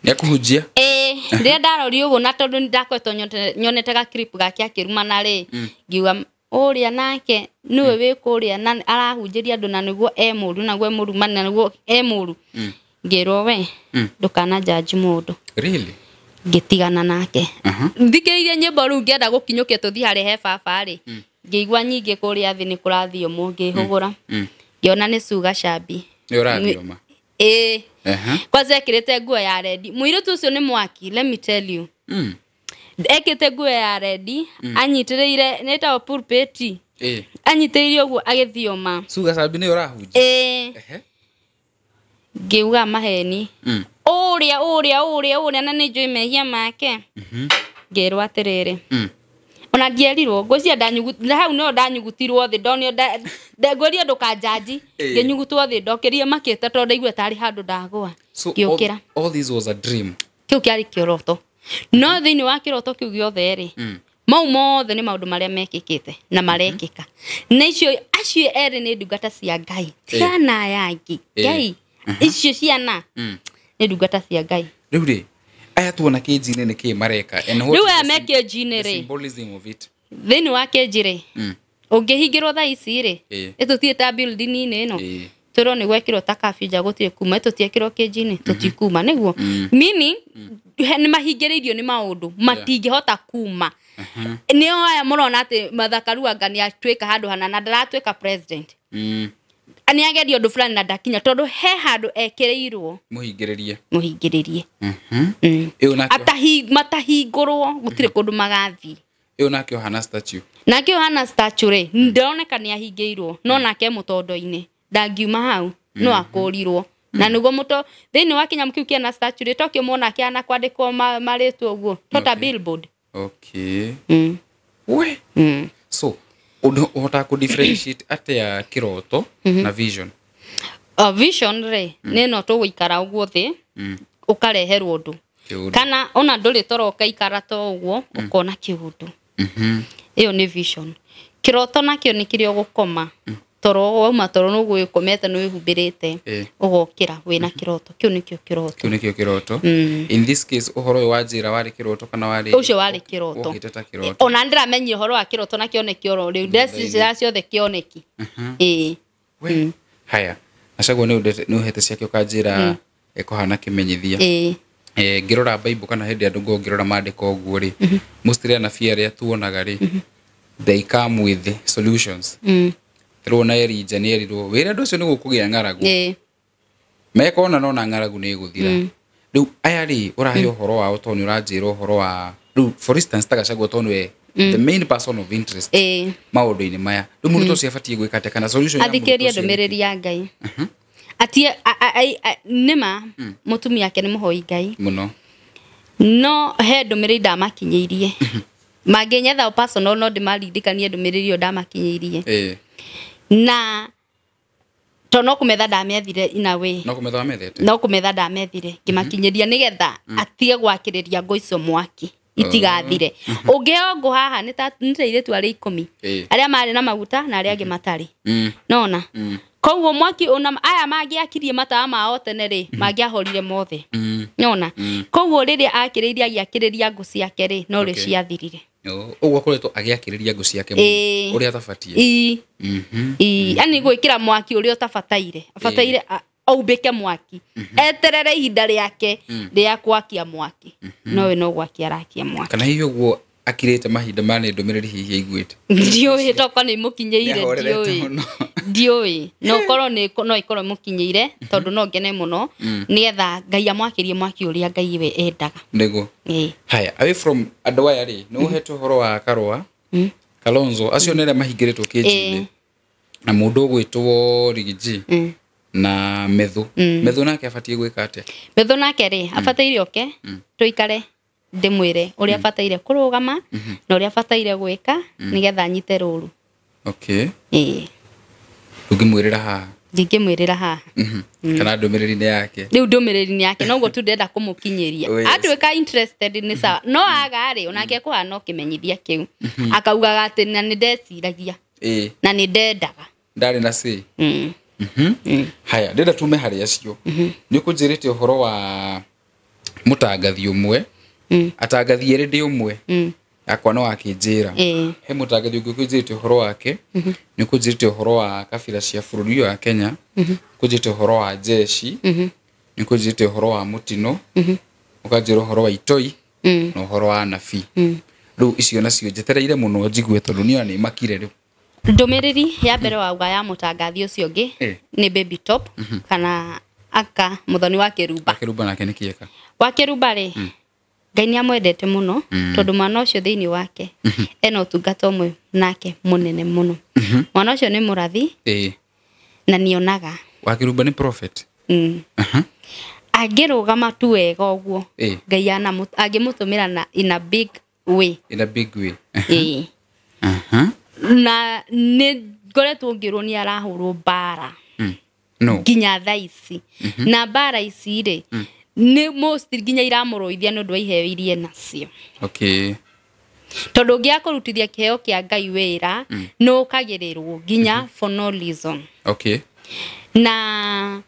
B: Nĩakũhunjia?
A: Ĩĩ, rĩrĩa ndarorire ũguo na tondũ nĩndakoretwo nyonete ga clip gake akĩrumana rĩ, ngiuga ũrĩa nake nĩwe wĩ kũrĩa na arahunjĩria andũ na nĩguo e mũru na nĩguo e mũrumani na nĩguo e mũru. Ngĩrwo we ndũkana judge mũndũ.
B: Really?
A: Ngĩtigana nake. Thikĩrĩirie nyĩmbo rĩu ngĩenda gũkinyũkia tũthiĩ harĩa he baba rĩ, ngĩigua nyingĩ kũrĩa thĩ nĩ kũrathiomwo ngĩhũgũra. Ngĩona nĩ Suga Shambi.
B: Nĩ ũrathioma?
A: Ĩĩ. Kwanza ekĩrĩte nguo ya rendi. Mũirĩtu ũcio nĩ mwaki, let me tell you. Ekĩrĩte nguo ya rendi, anyitĩrĩire nĩ ĩtagwo pulpit. Anyitĩrĩire ũguo agĩthioma.
B: Suga Shambi nĩ ũrahunjia?
A: Ĩĩ. Ngĩuga maheni. Ũrĩa ũrĩa ũrĩa ũrĩa na nĩ njũĩ mehia make. Ngĩrwo atĩrĩrĩ. Ona ndierirwo, ngwĩciria hau no ndanyugutirwo thĩ, ndonio ngwĩrire ndũkanjanji, ngĩnyugutwo thĩ, ndokĩrire makĩte tondũ ndaigua tarĩ handũ ndagũa.
B: So
A: Ngĩũkĩra.
B: all this was a dream.
A: Kĩu kĩarĩ kĩroto. No thĩinĩ wa kĩroto kĩu gĩothe rĩ, mau mothe nĩ maũndũ marĩa mekĩkĩte na marekĩka. Na icio acio erĩ nĩ ndungata cia Ngai. Ciana aya angĩ. Ngai. Icio ciana nĩ ndungata cia Ngai.
B: Rĩu rĩ, aya tuona kĩnji-inĩ nĩ kĩĩ mareka? And what
A: Rĩu
B: is
A: aya
B: the
A: me kĩnji-inĩ
B: the
A: rĩ,
B: symbolism of it?
A: Thĩinĩ wa kĩnji rĩ, ũngĩhingĩrwo thaa ici rĩ, ĩtũthiĩ ta building-inĩ ĩno, twĩrwo nĩ gwekĩrwo ta curfew nja gũtirĩ kuma, ĩtũtiekĩrwo kĩnji-inĩ, tũtikuma, nĩguo? Meaning, nĩ mahingĩrĩirio nĩ maũndũ, matingĩhota kuma. Nĩo aya mũrona atĩ Martha Karua anga nĩ atuĩka handũ hana na ndaratuĩka president. Nĩ ageria ũndũ fulani na ndakinya tondũ he handũ ekĩrĩirwo.
B: Mũhingĩrĩrie.
A: Mũhingĩrĩrie.
B: Ĩyo nake
A: Matahingũrwo gũtirĩ kũndũ magathiĩ.
B: Ĩyo nake ũhana statue.
A: Nake ũhana statue rĩ, ndĩroneka nĩ ahingĩirwo, no nake mũtondo-inĩ ndangiuma hau, no akũrirwo. Na nĩguo mũto thĩinĩ wa kĩnyamũ kĩu kĩana statue rĩ, tokĩo muona kĩhana kwandĩkwo marĩtwa ũguo, to ta billboard.
B: Okay. We. So, ũndũ ũhotaga kũ differentiate atĩa kĩroto na vision?
A: Vision rĩ, nĩ ĩno tũgũikara ũguo thĩ, ũkareherwo ũndũ.
B: Kĩũndũ.
A: Kana ona ndũrĩ toro ũkaikara to ũguo, ũkona kĩũndũ. Ĩyo nĩ vision. Kĩroto nakĩo nĩ kĩrĩa ũgũkoma. Toro wauma toro nĩ ũgwĩkomete nĩ wĩhumbĩrĩte, ũgokĩra wĩna kĩroto kĩu nĩkĩo kĩroto.
B: Kĩu nĩkĩo kĩroto. In this case ũhoro ũyũ wa njĩra warĩ kĩroto kana warĩ
A: Ũcio warĩ kĩroto.
B: Wokĩte ta kĩroto.
A: Ona ndĩramenyire ũhoro wa kĩroto na kĩoneki oro rĩu, ndecira ciothe kĩoneki. Ĩĩ.
B: We. Haya, Gachagua nĩ ũhete ciake ũkanjĩra ĩkũhana kĩmenyithia.
A: Ĩĩ.
B: Ngĩrora Bible kana hĩndĩ andũ ngoragwo ngĩrora maandĩko ũguo rĩ, mostly anabii arĩa tuonaga rĩ, they come with solutions. Tũrona Elijah nĩ erirwo wĩra andũ acio nĩ gũkũgĩa ng'aragu. Mekona nona ng'aragu nĩ ĩgũthira. Rĩu aya rĩ, ũrahe ũhoro wao tondũ nĩ ũranjĩra ũhoro wa rĩu, for instance, ta Gachagua tondũ nĩwe the main person of interest maũndũ-inĩ maya. Rĩu mũrutwo ũcio abatiĩ gwĩka atĩa kana solution ya mũrutwo
A: Athikĩrĩrie
B: ũcio nĩ
A: ndũmĩrĩri ya Ngai. Atie nĩma mũtumia ake nĩ mũhoi Ngai
B: mũno.
A: No he ndũmĩrĩri ndamakinyĩirie. Mangĩnyetha personal no ndĩmaririkanie ndũmĩrĩri ĩyo ndamakinyĩirie. Na to no kũmetha ndamethire in a way.
B: No kũmetha wamethete?
A: No kũmetha ndamethire ngĩmakinyĩria nĩgetha atige gwakĩrĩria ngũ icio mwaki itigathire. Ũngĩheo ngũ haha nĩ ta airĩtu arĩa 10 arĩa marĩ na maguta na arĩa angĩ matarĩ. Nona koguo mwaki ona aya mangĩakirie matawa mao tene rĩ, mangĩahorire mothe. Nona koguo rĩrĩa akĩrĩirie agĩakĩrĩria ngũ ciake rĩ, no rĩo ciathirire.
B: Ũguo akoretwo agĩakĩrĩria ngũ ciake mũno ũrĩa atabatiĩ.
A: Yaani gwĩkĩra mwaki ũrĩa ũtabataire, abataire aumbĩke mwaki, eterere ihinda rĩake rĩa gwakia mwaki, nowe no gwakia arakia mwaki.
B: Kana hihi ũguo akirĩte mahinda maya nĩ ndũmĩrĩri hihi aiguĩte?
A: Ndiũĩ, tokorwo nĩ ĩmũkinyĩire,
B: Nĩahorerete
A: ndiũĩ.
B: mũno.
A: Ndiũĩ, no korwo no ĩkorwo ĩmũkinyĩire, tondũ no ngene mũno nĩgetha Ngai amwakĩrie mwaki ũrĩa Ngai we endaga.
B: Nĩguo. Haya, away from andũ aya rĩ, nĩ ũhetwo ũhoro wa Karũa, Kalonzo, acio nĩ arĩa mahingĩrĩtwo kĩnji-inĩ na mũndũ ũgwĩtwo Rigiji na Methu. Methu nake abatiĩ gwĩka atĩa?
A: Methu nake rĩ, abataire oke tũikare ndĩmwĩre ũrĩa abataire kũrũgama na ũrĩa abataire gwĩka nĩgetha anyite rũru.
B: Okay. Ndũngĩmwĩrĩra haha?
A: Ndingĩmwĩrĩra haha.
B: Kana ndũmĩrĩri-inĩ yake?
A: Rĩu ndũmĩrĩri-inĩ yake noguo tu ndĩrenda kũmũkinyĩria. Atuĩka interested nĩ sawa, no aga rĩ, onake kũhana kĩmenyithia kĩu. Akaugaga atĩ na nĩ ndeciragia. Na nĩ ndendaga.
B: Ndarĩ na say. Haya, ndĩrenda tume harĩ acio. Nĩ ũkũnjĩrĩte ũhoro wa mũtangathi ũmwe. Atangathi erĩ ndĩ ũmwe. Yakwa no akĩnjĩra. He mũtangathi ũngĩ ũkũnjĩrĩte ũhoro wake. Nĩ ũkũnjĩrĩte ũhoro wa kabira cia bũrũri ũyũ wa Kenya. Ũkũnjĩrĩte ũhoro wa jeshi. Nĩ ũkũnjĩrĩte ũhoro wa mũtino. Ũkanjĩra ũhoro wa itoi na ũhoro wa anabii. Rĩu icio nacio njetereire mũno njigue tondũ niĩ ona nĩ makire rĩu.
A: Ndũmĩrĩri ya mbere wauga ya mũtangathi ũcio ũngĩ nĩ Baby Top kana aka Mũthoni wa Kĩrumba.
B: Kĩrumba nake nĩ kĩeka.
A: Wa Kĩrumba rĩ, Ngai nĩ amwendete mũno tondũ mwana ũcio thĩinĩ wake ena ũtungata ũmwe nake mũnene mũno. Mwana ũcio nĩ mũrathi na nĩonaga.
B: Wa Kĩrumba nĩ prophet.
A: Angĩrũgama tu wega ũguo, Ngai angĩmũtũmĩra na in a big way.
B: In a big way.
A: Na nĩ ngoretwo ngĩrwo nĩ arahũrwo mbara.
B: No.
A: Nginya thaa ici. Na mbara ici rĩ, nĩ most nginya iramũrũithia nĩ ũndũ wa iheo iria nacio.
B: Okay.
A: Tondũ ũngĩaga kũrutithia kĩheo kĩa Ngai wĩra, nĩ ũkagĩrĩrwo nginya for no reason.
B: Okay.
A: Na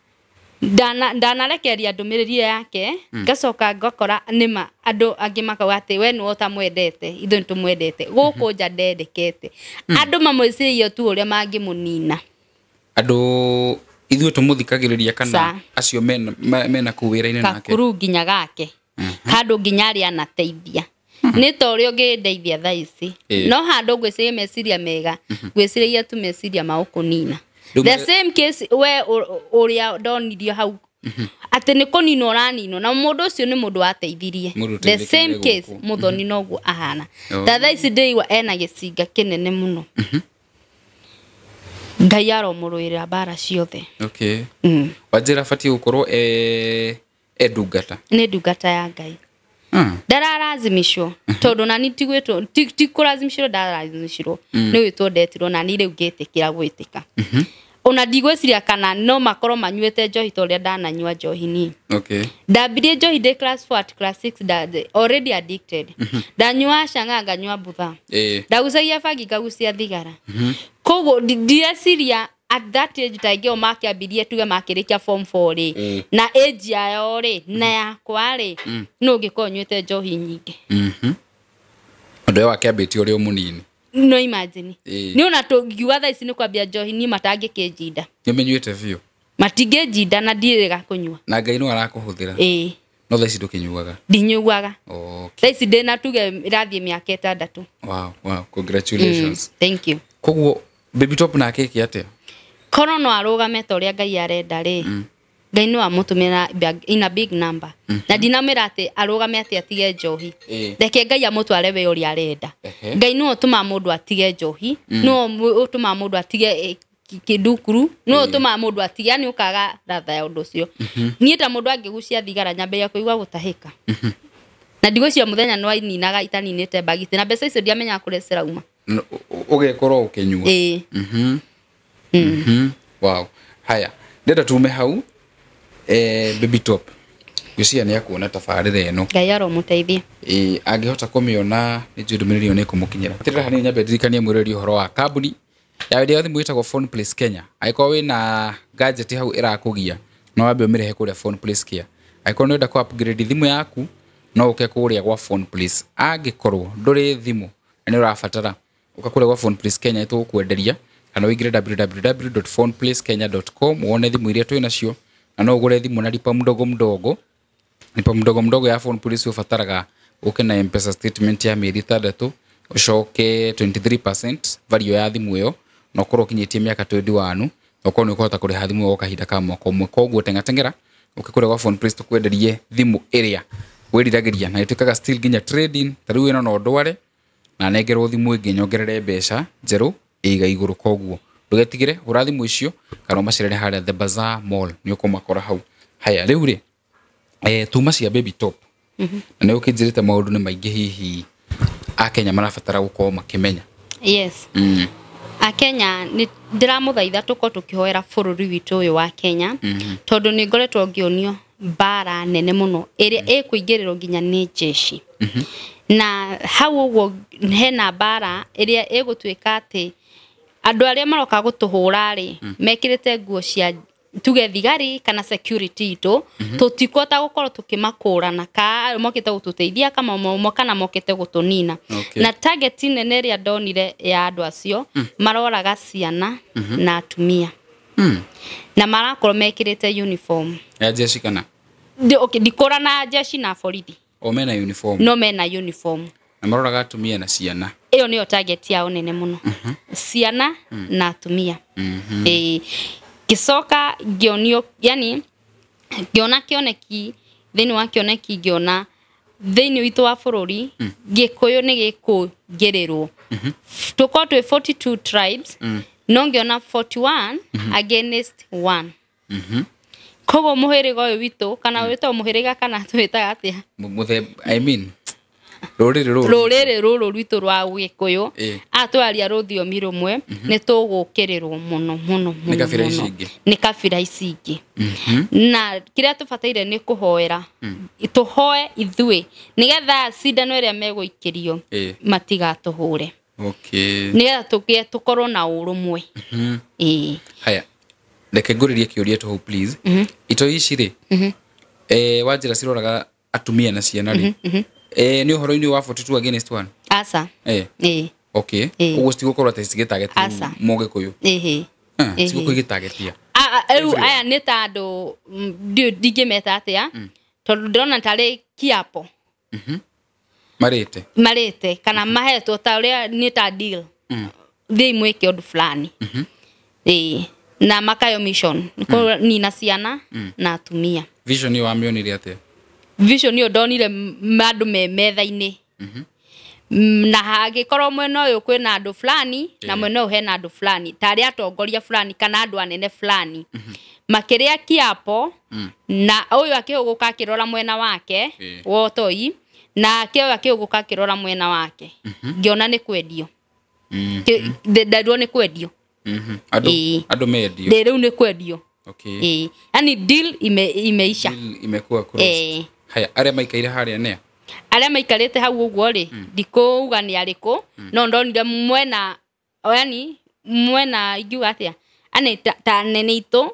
A: ndanarekereria ndũmĩrĩri yake, ngacoka ngakora nĩma andũ angĩ makauga atĩ we nĩwe ũtamwendete, ithuĩ nĩtũmwendete. Gũkũ nja ndendekete. Andũ mamwĩciragia tu ũrĩa mangĩmũnina.
B: Andũ ithuĩ tũmũthikagĩrĩria kana acio mena kũu wĩra-inĩ nake?
A: Kakuru nginya gake. Handũ nginya arĩa anateithia. Nĩ ta ũrĩa ũngĩndeithia thaa ici. No handũ ngwĩciria meciria mega, ngwĩciragia tu meciria ma ũkũnina. The same case we ũrĩa ndonirio hau atĩ nĩ kũninwo ũraninwo na mũndũ ũcio nĩ mũndũ wateithirie. The same case Mũthoni noguo ahana. Ta thaa ici ndĩigua ena gĩcinga kĩnene mũno. Ngai aromũrũĩrĩra mbara ciothe.
B: Okay. Wanjĩra abatiĩ gũkorwo e ndungata.
A: Nĩ ndungata ya Ngai. Ndararathimicwo tondũ nani ti gwĩtwo ti kũrathimicirwo ndararathimicirwo nĩ gwĩtwo ndetirwo nani rĩu ngĩtĩkĩra gwĩtĩka. Ona ndigwĩciria kana no makorwo manyuĩte njohi ta ũrĩa ndananyua njohi niĩ.
B: Okay.
A: Ndambirie njohi ndĩ class 4 at class 6 already addicted. Ndanyua canga nganyua mbutha. Ndagucagia bangi ngagucia thigara. Koguo ndireciria At that age ta ingĩ o makĩambirie tuge makĩrĩkia form 4 rĩ, na age yao rĩ na yakwa rĩ, no ũngĩkorwo nyuĩte njohi nyingĩ.
B: Ũndũ ũyũ wakĩambĩtie ũrĩ o mũnini.
A: No imagine.
B: Ĩĩ.
A: Nĩ ona tũngiuga thaa ici nĩ kwambia njohi niĩ matangĩkĩnjinda.
B: Nĩ ũmĩnyuĩte biũ.
A: Matingĩnjinda na ndirĩga kũnyua.
B: Na Ngai no arakũhũthĩra.
A: Ĩĩ.
B: No thaa ici ndũkĩnyuaga.
A: Ndinyuaga.
B: Okay.
A: Thaa ici ndĩna tuge ĩrathiĩ mĩaka 6.
B: Wow, wow, congratulations.
A: Thank you.
B: Koguo Baby Top nake eke atĩa?
A: Korwo no arũgame ta ũrĩa Ngai arenda rĩ, Ngai no amũtũmĩra in a big number. Na ndinamwĩra atĩ arũgame atĩ atige njohi. Reke Ngai amũtware we ũrĩa arenda. Ngai nĩwe ũtũmaga mũndũ atige njohi, nĩwe ũtũmaga mũndũ atige kĩndukuru, nĩwe ũtũmaga mũndũ atige, yani ũkaga latha ya ũndũ ũcio. Niĩ ta mũndũ angĩgucia thigara nyambagia kũigua gũtahĩka. Na ndigwĩciria mũthenya nĩ waininaga itaninĩte mbagiti, na mbeca icio ndiamenyaga kũrĩa cirauma.
B: Ũgekorwo ũkĩnyua.
A: Ĩĩ.
B: Wow. Haya, ndĩrenda tume hau. Baby Top ngwĩciria nĩ akuona tabarĩra ĩno.
A: Ngai aromũteithia.
B: Ĩĩ, angĩhota kũmĩona nĩ njũĩ ndũmĩrĩri ĩyo nĩ ĩkũmũkinyĩra. Tirĩra hanini nyambe ndirikanie mwĩroreri ũhoro wa kambuni ya wendia wa thimũ ĩtagwo Phone Place Kenya. Angĩkorwo wĩna gadget hau ĩrakũgia, no wambe ũmĩrehe kũrĩa Phone Place Care. Angĩkorwo nĩ ũrenda kũ upgrade thimũ yaku, no ũke kũrĩa gwa Phone Place. Angĩkorwo ndũrĩ thimũ na nĩ ũrabatara, ũka kũrĩa gwa Phone Place Kenya nĩtũgũkwenderia, kana ũingĩre www.phoneplacekenya.com wone thimũ iria twĩ nacio, na no ũgũre thimũ na lipa mdogo mdogo. Lipa mdogo mdogo ya Phone Place ũbataraga ũke na M-Pesa statement ya mĩeri 6, ũcoke 23% value ya thimũ ĩyo, na ũkorwo ũkinyĩtie mĩaka 21, na ũkorwo nĩ ũkũhota kũrĩha thimũ ĩyo gwa kahinda ka mwaka ũmwe. Koguo teng'ateng'era ũke kũrĩa gwa Phone Place tũkwenderie thimũ ĩrĩa wĩriragĩria, na ĩtuĩkaga still nginya trading. Ta rĩu ĩno no ndware na nengerwo thimũ ĩngĩ nyongerere mbeca njerũ ĩiga igũrũ. Koguo ndũgetigĩre, hũra thimũ icio kana ũmacerere harĩa The Bazaar Mall, nĩ ũkũmakora hau. Haya, rĩu rĩ, tuma cia Baby Top. Na nĩ ũkĩnjĩrĩte maũndũ nĩ maingĩ hihi Akenya marabatara gũkorwo makĩmenya.
A: Yes. Akenya nĩ ndĩramũthaitha tũkorwo tũkĩhoera bũrũri witũ ũyũ wa Kenya, tondũ nĩ ngoretwo ngĩonio mbara nene mũno ĩrĩa ĩkũingĩrĩrwo nginya nĩ jeshi. Na hau ũguo hena mbara ĩrĩa ĩgũtuĩka atĩ andũ arĩa maroka gũtũhũra rĩ, mekĩrĩte nguo cia tuge thigari kana security itũ, tũtikũhota gũkorwo tũkĩmakũrana ka mokĩte gũtũteithia kama kana mokĩte gũtũnina. Na target nene ĩrĩa ndonire ya andũ acio, maroraga ciana na atumia. Na marakorwo mekĩrĩte uniform
B: ya jeshi kana?
A: Okay, ndikũrana jeshi na borithi.
B: O mena uniform.
A: No mena uniform.
B: Na maroraga atumia na ciana.
A: Ĩyo nĩyo target yao nene mũno. Ciana na atumia. Ngĩcoka ngĩonio, yani ngĩona kĩoneki, thĩinĩ wa kĩoneki ngĩona thĩinĩ witũ wa bũrũri, Gĩkũyũ nĩ gĩkũingĩrĩrwo. Tũkorwo twĩ 42 tribes, no ngĩona 41 against 1. Koguo mũhĩrĩga ũyũ witũ, kana wĩtagwo mũhĩrĩga kana twĩtaga atĩa?
B: I mean, rũrĩrĩ rũrũ.
A: Rũrĩrĩ rũrũ rwitũ rwa Gĩkũyũ, atwaria rũthiomi rũmwe, nĩ tũgũkĩrĩrwo mũno mũno mũno.
B: Nĩ kabira ici ingĩ.
A: Nĩ kabira ici ingĩ. Na kĩrĩa tũbataire nĩ kũhoera, tũhoe ithuĩ, nĩgetha cindano ĩrĩa megũikĩrio matigatũhũre.
B: Okay.
A: Nĩgetha tũgĩe tũkorwo na ũrũmwe.
B: Haya, reke ngũrĩrie kĩũria tũhau please. Itoi ici rĩ, wanjĩra ciroraga atumia na ciana rĩ, nĩ ũhoro-inĩ wa 42 against 1?
A: Aca.
B: Okay. Ũguo citigũkorwo atĩ cigĩtargetia Mũgĩkũyũ. Cigũkorwo igĩtargetia.
A: Rĩu aya nĩ ta andũ ndingĩmeta atĩa, tondũ ndĩrona tarĩ kiapo.
B: Marĩte.
A: Marĩte kana mahetwo ta ũrĩa nĩ ta deal. Thiĩi mwĩke ũndũ fulani. Na makayo mission nina ciana na atumia.
B: Vision ĩyo wamĩonire atĩa?
A: Vision ĩyo ndonire andũ me metha-inĩ. Na hangĩkorwo mwena ũyũ kwĩna andũ fulani na mwena ũyũ hena andũ fulani, tarĩ atongoria fulani kana andũ anene fulani. Makĩrĩa kiapo na ũyũ akĩhũgũka akĩrora mwena wake wa ũtoi, na ũyũ akĩhũgũka akĩrora mwena wake. Ngĩona nĩ kwendio. Ndarwo nĩ kwendio.
B: Andũ mendio.
A: Rĩu nĩ kwendio.
B: Okay.
A: Yani deal imeisha.
B: Deal imekuwa closed. Haya, arĩa maikaire harĩa nĩa?
A: Arĩa maikarĩte hau ũguo rĩ, ndikũuga nĩ arĩkũ, no ndonire mwena, yani mwena ingiuga atĩa, Ane ta nene itũ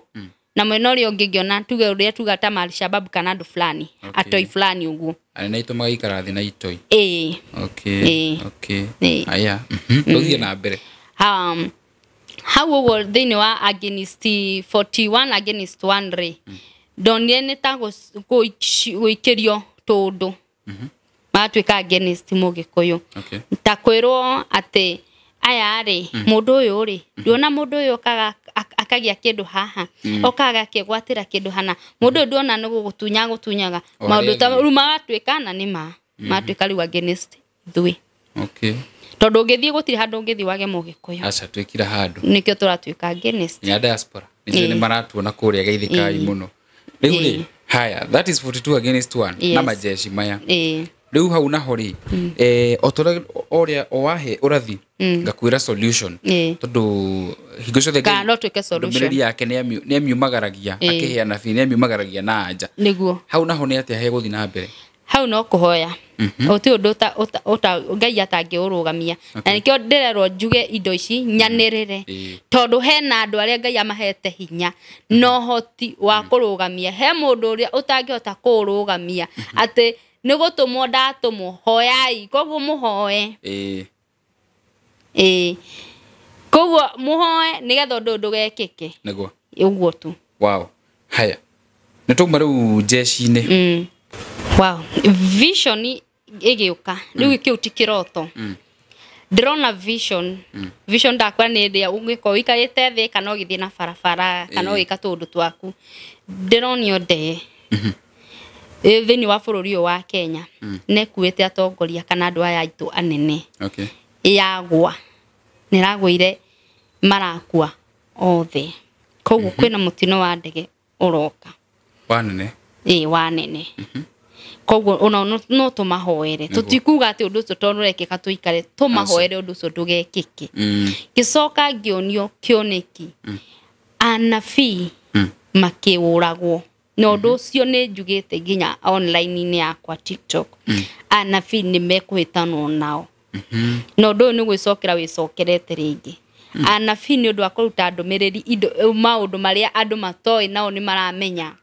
A: na mwena ũrĩa ũngĩ ngĩona tuge ũrĩa tuga ta Al-Shabaab kana andũ fulani, atoi fulani ũguo.
B: Anene aitũ magaikara thĩ na itoi.
A: Ĩĩ.
B: Okay. Okay. Aya. Tũthiĩ na mbere.
A: Hau ũguo thĩinĩ wa against 41 against 1 rĩ, ndonire nĩ ta gũikĩrio tũndũ magatuĩka against Mũgĩkũyũ. Ta kwĩrwo atĩ aya rĩ, mũndũ ũyũ rĩ, nduona mũndũ ũyũ okaga akagia kĩndũ haha, okaga akĩgwatĩra kĩndũ hana, mũndũ ũyũ nduona nĩ gũgũtunya gũtunyaga maũndũ ta rĩu magatuĩka na nĩ ma magatuĩka rĩu against ithuĩ. Tondũ ũngĩthiĩ gũtirĩ handũ ũngĩthiĩ wage Mũgĩkũyũ.
B: Aca twĩkira handũ.
A: Nĩkĩo tũratuĩka against.
B: Nĩ a diaspora. Nĩkĩo nĩ maratuona kũrĩa geithĩkai mũno. Rĩu rĩ, haya, that is 42 against 1 na majeshi maya. Rĩu hau naho rĩ, o torĩa ũrĩa wahe ũrathi ngakwĩra solution. Tondũ hingo ciothe
A: Kana no twĩke solution.
B: Ndũmĩrĩri yake nĩ amiumagaragia, akĩheana bi nĩ amiumagaragia na anja.
A: Nĩguo.
B: Hau naho nĩ atĩa hegũthiĩ na mbere?
A: Hau no kũhoya. Gũtirĩ ũndũ Ngai atangĩũrũgamia. Na nĩkĩo ndĩrerwo njuge indo ici nyanĩrĩre. Tondũ hena andũ arĩa Ngai amahete hinya na ũhoti wa kũrũgamia. He mũndũ ũrĩa ũtangĩhota kũũrũgamia atĩ nĩ gũtũmwo ndatũmwo, hoyai, koguo mũhoe. Koguo mũhoe nĩgetha ũndũ ndũgekĩke.
B: Nĩguo.
A: Ũguo tu.
B: Wow. Haya. Nĩ twauma rĩu jeshi-inĩ.
A: Wow. Vision ĩgĩũka. Rĩu kĩu ti kĩroto. Ndĩrona vision. Vision ndakwa nĩ ĩrĩa ũngĩkorwo ũikarĩte thĩ kana ũgĩthiĩ na barabara kana ũgĩka tũũndũ twaku. Ndĩronio ndege. Thĩinĩ wa bũrũri ũyũ wa Kenya nĩkuĩte atongoria kana andũ aya aitũ anene. Yagwa. Nĩragũire marakua othe. Koguo kwĩna mũtino wa ndege ũroka.
B: Wa nene?
A: Ĩĩ, wa nene. Koguo ona no tũmahoere. Tũtikuga atĩ ũndũ ũcio tondũ ũrekĩka tũikare, tũmahoere ũndũ ũcio ndũgekĩke. Ngĩcoka ngĩonio kĩoneki anabii makĩũragwo. Na ũndũ ũcio nĩ njugĩte nginya online-inĩ yakwa TikTok. Anabii nĩ mekũhĩtanwo nao. Na ũndũ ũyũ nĩ gwĩcokera wĩcokerete rĩngĩ. Anabii nĩ ũndũ wa kũruta ndũmĩrĩri indo maũndũ marĩa andũ matoĩ nao nĩ maramenya.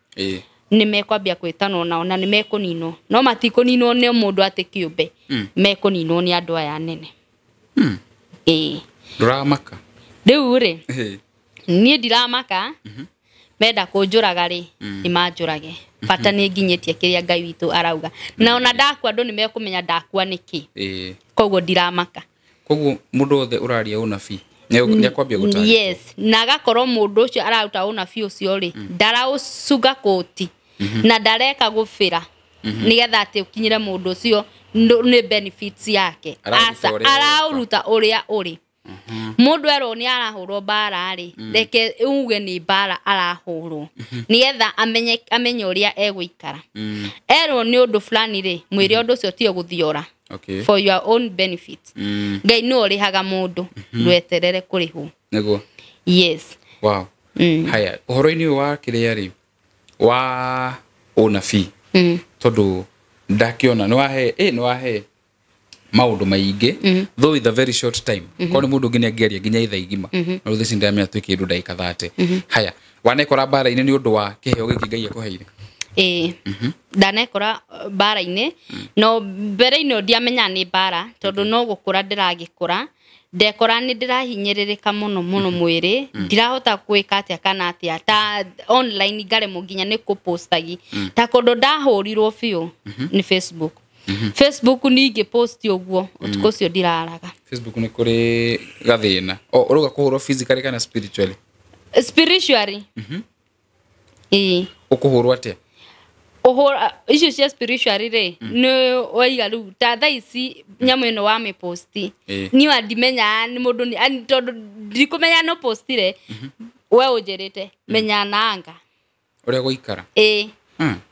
A: Nĩ mekwambia kwĩtanwo nao na nĩ mekũninwo. No matikũninwo nĩ mũndũ atĩ kĩũmbe. Mekũninwo nĩ andũ aya anene.
B: Ndũramaka?
A: Rĩu rĩ, niĩ ndiramaka. Menda kũnjũraga rĩ, nĩ manjũrage. Bata nĩ nginyĩtie kĩrĩa Ngai witũ arauga. Na ona ndakua andũ nĩ mekũmenya ndakua nĩkĩ. Koguo ndiramaka.
B: Koguo mũndũ wothe ũraria ũnabii nĩ akwambia gũtarĩria.
A: Yes, na agakorwo mũndũ ũcio araruta ũnabii ũcio rĩ, ndaraũcunga kũti na ndareka gũbĩra nĩgetha atĩ ũkinyĩre mũndũ ũcio nĩ benefits yake. Aca, araũruta ũrĩa ũrĩ. Mũndũ erwo nĩ arahũrwo mbara rĩ, reke uge nĩ mbara arahũrwo nĩgetha amenye ũrĩa egũikara. Erwo nĩ ũndũ fulani rĩ, mwĩre ũndũ ũcio tiyo gũthiora. For your own benefit. Ngai nĩwe ũrĩhaga mũndũ, ndweterere kũrĩhwo.
B: Nĩguo.
A: Yes.
B: Wow. Haya, ũhoro-inĩ ũyũ wa kĩrĩa rĩ, wa ũnabii. Tondũ ndakĩona nĩ wahe maũndũ maingĩ, though with a very short time. Korwo nĩ mũndũ ũngĩ nĩ angĩaria nginya ithaa igima. No rĩu ndamenya twĩ kĩndũ ndagĩka 30. Haya, wanekora mbara-inĩ nĩ ũndũ wa kĩheo gĩkĩ Ngai akũheire?
A: Ĩĩ. Ndanekora mbara-inĩ, no mbere-inĩ ndiamenyaga nĩ mbara tondũ no gũkũra ndĩragĩkũra. Ndekora nĩ ndĩrahinyĩrĩrĩka mũno mũno mwĩrĩ, ndirahota gwĩka atĩa kana atĩa, ta online ngaremwo nginya nĩ kũpostagi. Ta kũndũ ndahũrirwo biũ nĩ Facebook. Facebook ningĩ post ũguo ũtukũ ũcio ndiraraga.
B: Facebook nĩ kũrĩ gathĩna. O ũrauga kũhũrwo physically kana spiritually?
A: Spiritually. Ĩĩ.
B: Ũkũhũrwo atĩa?
A: Ũhũra icio cia spiritually rĩ, nĩ waiga rĩu ta thaa ici nyamũ ĩno wamĩposti. Niĩ andimenyaga nĩ mũndũ tondũ ndikũmenya no postire, we ũnjĩrĩte menya na anga.
B: Ũrĩa gũikara?
A: Ĩĩ.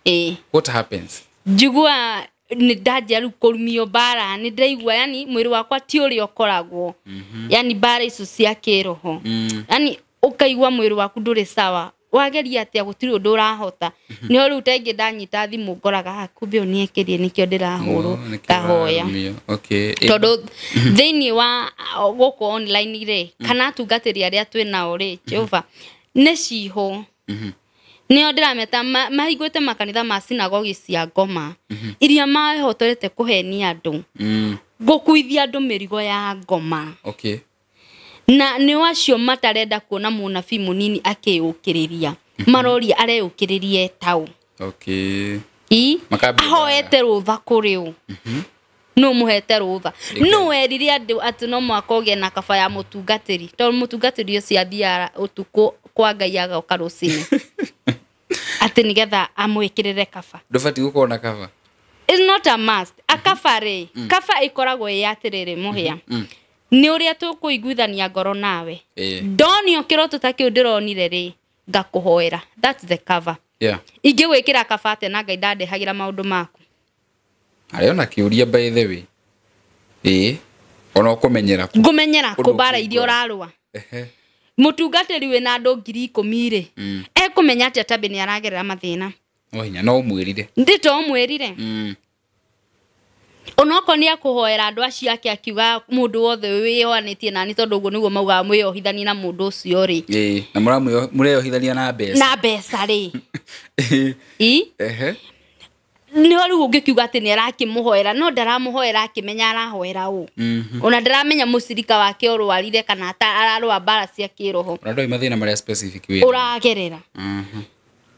A: Ĩĩ.
B: What happens?
A: Njigua nĩ ndanjia rĩu kũrumio mbara, nĩ ndĩraigua yani mwĩrĩ wakwa ti ũrĩa ũkoragwo. Yani mbara icio cia kĩroho. Yani ũkaigua mwĩrĩ waku ndũrĩ sawa. Wageria atĩa gũtirĩ ũndũ ũrahota. Nĩho rĩu ta ingĩ ndanyita thimũ ngoraga, "Ah, kumbe ũyũ nĩekĩrie nĩkĩo ndĩrahũrwo." Ngahoya.
B: Okay.
A: Tondũ thĩinĩ wa gũkũ online rĩ, kana atungatĩri arĩa twĩ nao rĩ, Jehova nĩ cihũ. Nĩo ndĩrameta mahingũrĩte makanitha ma sinagogi cia ngoma iria mahotorete kũhenia andũ, gũkuithia andũ mĩrigo ya ngoma.
B: Okay.
A: Na nĩ acio matarenda kuona mũnabii mũnini akĩyũkĩrĩria, maroria areyũkĩrĩria etaũ.
B: Okay.
A: I
B: Makambia
A: ahoete rũtha kũrĩ ũ? Nũ mũhete rũtha? Nũ werire andũ atĩ no mũhaka ũgĩe na kaba ya mũtungatĩri, tondũ mũtungatĩri ũcio athiaga ũtukũ kwa Ngai agoka rũcinĩ atĩ nĩgetha amwĩkĩrĩre kaba?
B: Ndũbatiĩ gũkorwo na kaba.
A: It's not a must. Akaba rĩ, kaba ĩkoragwo ĩ atĩrĩrĩ, mũhĩa, nĩ ũrĩa tũkũiguithania ngoro nawe. Ndonio kĩroto ta kĩu ndĩronire rĩ, ngakũhoera. That's the cover. Ingĩgwĩkĩra kaba atĩa na Ngai ndandehagĩra maũndũ maku?
B: Arĩ ona kĩũria, by the way. Ĩĩ. Ona ũkũmenyera kũ?
A: Ngũmenyera
B: Ũndũ
A: kũ mbara iria
B: ũkĩngora.
A: ũrarũa? Mũtungatĩri wĩna andũ 10,000 rĩ, ekũmenya atĩa Tabĩ nĩ aragerera mathĩna?
B: No hinya no ũmwĩrire.
A: Ndĩ to ũmwĩrire. Onokorwo nĩ akũhoera andũ acio ake, akiuga mũndũ wothe wĩyohanĩtie nani, tondũ ũguo nĩguo maugaga, mwĩyohithanie na mũndũ ũcio rĩ.
B: Ĩĩ. Na mũreyohithania na mbeca.
A: Na mbeca rĩ. I nĩho rĩu ũngĩkiuga atĩ nĩ arakĩmũhoera, no ndaramũhoera akĩmenya arahoera ũ. Ona ndaramenya mũcirika wake ũrwarire kana ararũa mbara cia kĩroho.
B: Ona ndoĩ mathĩna marĩa specific wĩna.
A: Ũragerera.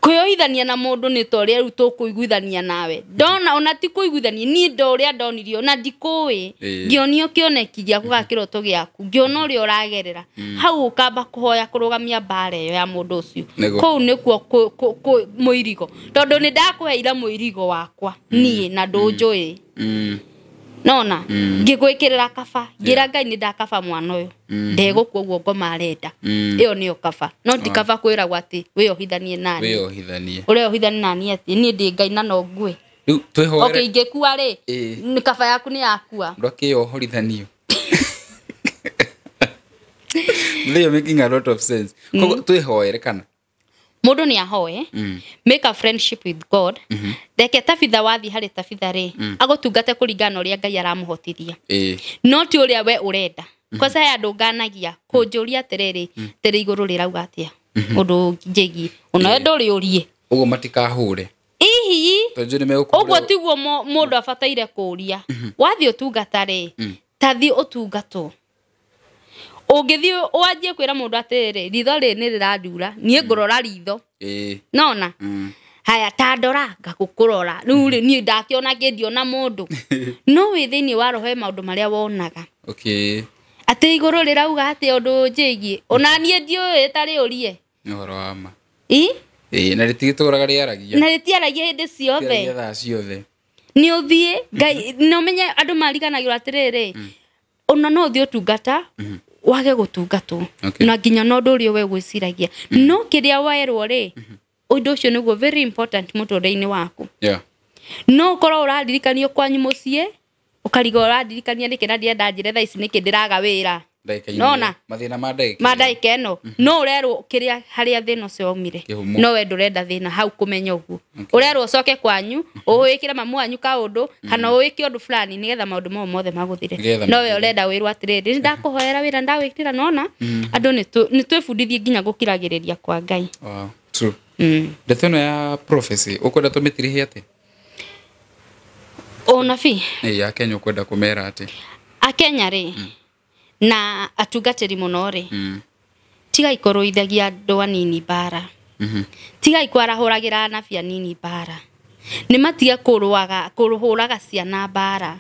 A: Kwĩyohithania na mũndũ nĩ ta ũrĩa rĩu tũkũiguithania nawe, ndona ona ti kũiguithania niĩ ndo ũrĩa ndonirio na ndikũĩ. Ngĩonio kĩoneki gĩaku ga kĩroto gĩaku, ngĩona ũrĩa ũragerera hau, ũkamba kũhoya kũrũgamia mbara ĩyo ya mũndũ ũcio. Kũu nĩkuo mũirigo, tondũ nĩ ndakũheire mũirigo wakwa niĩ na ndũnjũĩ. Nona ngĩgwĩkĩrĩra kaba, ngĩra Ngai nĩ ndakaba mwana ũyũ ndegũkua ũguo ngoma arenda. Ĩyo nĩyo kaba, no ti kaba kwĩragwo atĩ wĩyohithanie nani.
B: Wĩyohithanie.
A: Ũreyohithania nani atĩ niĩ ndĩ Ngai na no ngue?
B: Rĩu twĩhoere.
A: Okay, ingĩkua rĩ, nĩ kaba yaku nĩ yakua.
B: Andũ akĩyohorithanio. They are making a lot of sense. Koguo twĩhoere kana?
A: Mũndũ nĩ ahoe. Make a friendship with God. Reke Tabitha, wathiĩ harĩ Tabitha rĩ, agũtungate kũringana na ũrĩa Ngai aramũhotithia, no ti ũrĩa we ũrenda. Kwanza he andũ nganagia kũnjũria atĩrĩrĩ, tĩrĩ igũrũ rĩrauga atĩa ũndũ njĩgiĩ, onawe ndũrĩ ũrie.
B: Ũguo matikahũre.
A: Ihi.
B: Tondũ nĩ megũkũhũra.
A: Ũguo tiguo mũndũ abataire kũũria. Wathiĩ ũtungata rĩ, tathiĩ ũtungatwo. Ũngĩthiĩ wanjie kwĩra mũndũ atĩrĩrĩ, ritho rĩrĩ nĩ rĩrandura, niĩ ngũrora ritho. Nona haya ta ndora ngagũkũrora rĩu rĩ, niĩ ndakĩona ngĩndiona mũndũ no wĩ thĩinĩ wa roho, he maũndũ marĩa wonaga. Atĩ igũrũ rĩrauga atĩ ũndũ njĩgiĩ ona niĩ ndiũĩ, tarĩ ũrie.
B: Nĩ ũhoro wa ma.
A: I
B: Ĩĩ, na rĩtigĩtũraga rĩaragia.
A: Na rĩtiaragia hĩndĩ ciothe.
B: Rĩaragia thaa ciothe.
A: Nĩ ũthiĩ Ngai na ũmenye andũ mariganagĩrwo atĩrĩrĩ, ona no ũthiĩ ũtungata wage gũtungatwo. Na nginya na ũndũ ũrĩa we gwĩciragia, no kĩrĩa werwo rĩ, ũndũ ũcio nĩguo very important mũtũrĩre-inĩ waku. No ũkorwo ũraririkanio kwanyu mũciĩ, ũkariga ũrandirikania nĩkĩ na ndĩrenda njĩre thaa ici nĩkĩ ndĩraga wĩra.
B: Ndagĩka-inĩ.
A: Nona.
B: Mathĩna ma ndagĩka.
A: Ma ndagĩka ĩno no ũrerwo kĩrĩa harĩa thĩna ũcio waumire.
B: Kĩhumo.
A: No we ndũrenda thĩna hau kũmenya ũguo. Ũrerwo ũcoke kwanyu ũwĩkĩre mamu wanyu kaũndũ kana ũwĩke ũndũ fulani nĩgetha maũndũ mau mothe magũthire.
B: Nĩgetha
A: No we
B: mathire.
A: ũrenda wĩrwo atĩrĩrĩ, nĩ ndakũhoera wĩra ndawĩkĩra. Nona andũ nĩ twĩbundithie nginya gũkiragĩrĩria kwa Ngai.
B: Wow. True. Ndeto ĩno ya prophecy ũkwenda tũmĩtirihie atĩ?
A: Ũnabii.
B: Ĩĩ, ya Kenya ũkwenda kũmera atĩ?
A: Akenya rĩ, na atungatĩri mũno rĩ, tigai kũrũithagia andũ anini mbara. Tigai kwarahũragĩra anabi anini mbara, nĩ matige kũrũaga kũhũraga ciana mbara.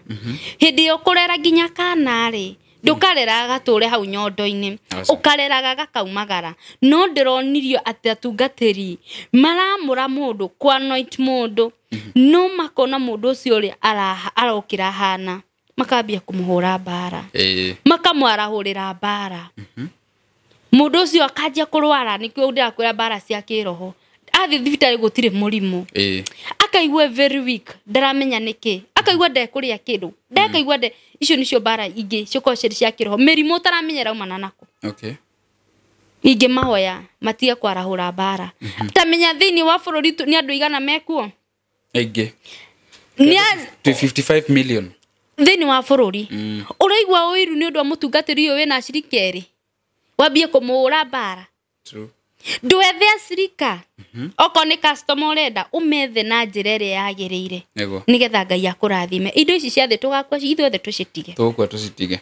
A: Hĩndĩ ĩyo kũrera nginya kana rĩ, ndũkareraga gatũre hau nyondo-inĩ.
B: Aca.
A: Ũkareraga gakaumagara. No ndĩronirio atĩ atungatĩri maramũra mũndũ, kũanoint mũndũ, no makona mũndũ ũcio ũrĩa arokĩra hana, makambia kũmũhũra mbara, makamwarahũrĩra mbara. Mũndũ ũcio akanjia kũrwara, nĩkĩo ndĩrakwĩra mbara cia kĩroho. Athiĩ thibitarĩ gũtirĩ mũrimũ. Akaigua very weak, ndaramenya nĩkĩ, akaigua ndekũrĩa kĩndũ, ndekaigua nde icio nĩcio mbara ingĩ cikoragwo cirĩ cia kĩroho, mĩrimũ ũtaramenya ĩraumana nako. Ingĩmahoya matige kwarahũra mbara. Ta menya thĩinĩ wa bũrũri nĩ andũ igana mekuo.
B: Aingĩ.
A: Nĩ
B: 55 million.
A: Thĩinĩ wa bũrũri ũraigua ũiru nĩ ũndũ wa mũtungatĩri ũyũ wĩna acirika erĩ, wambie kũmũhũra mbara.
B: True.
A: Ndwethe acirika, okorwo nĩ customer ũrenda, ũmethe na njĩra ĩrĩa yagĩrĩire, nĩgetha Ngai akũrathime. Indo ici cia thĩ tũgakua ithuothe tũcitige.
B: Tũgũkua tũcitige.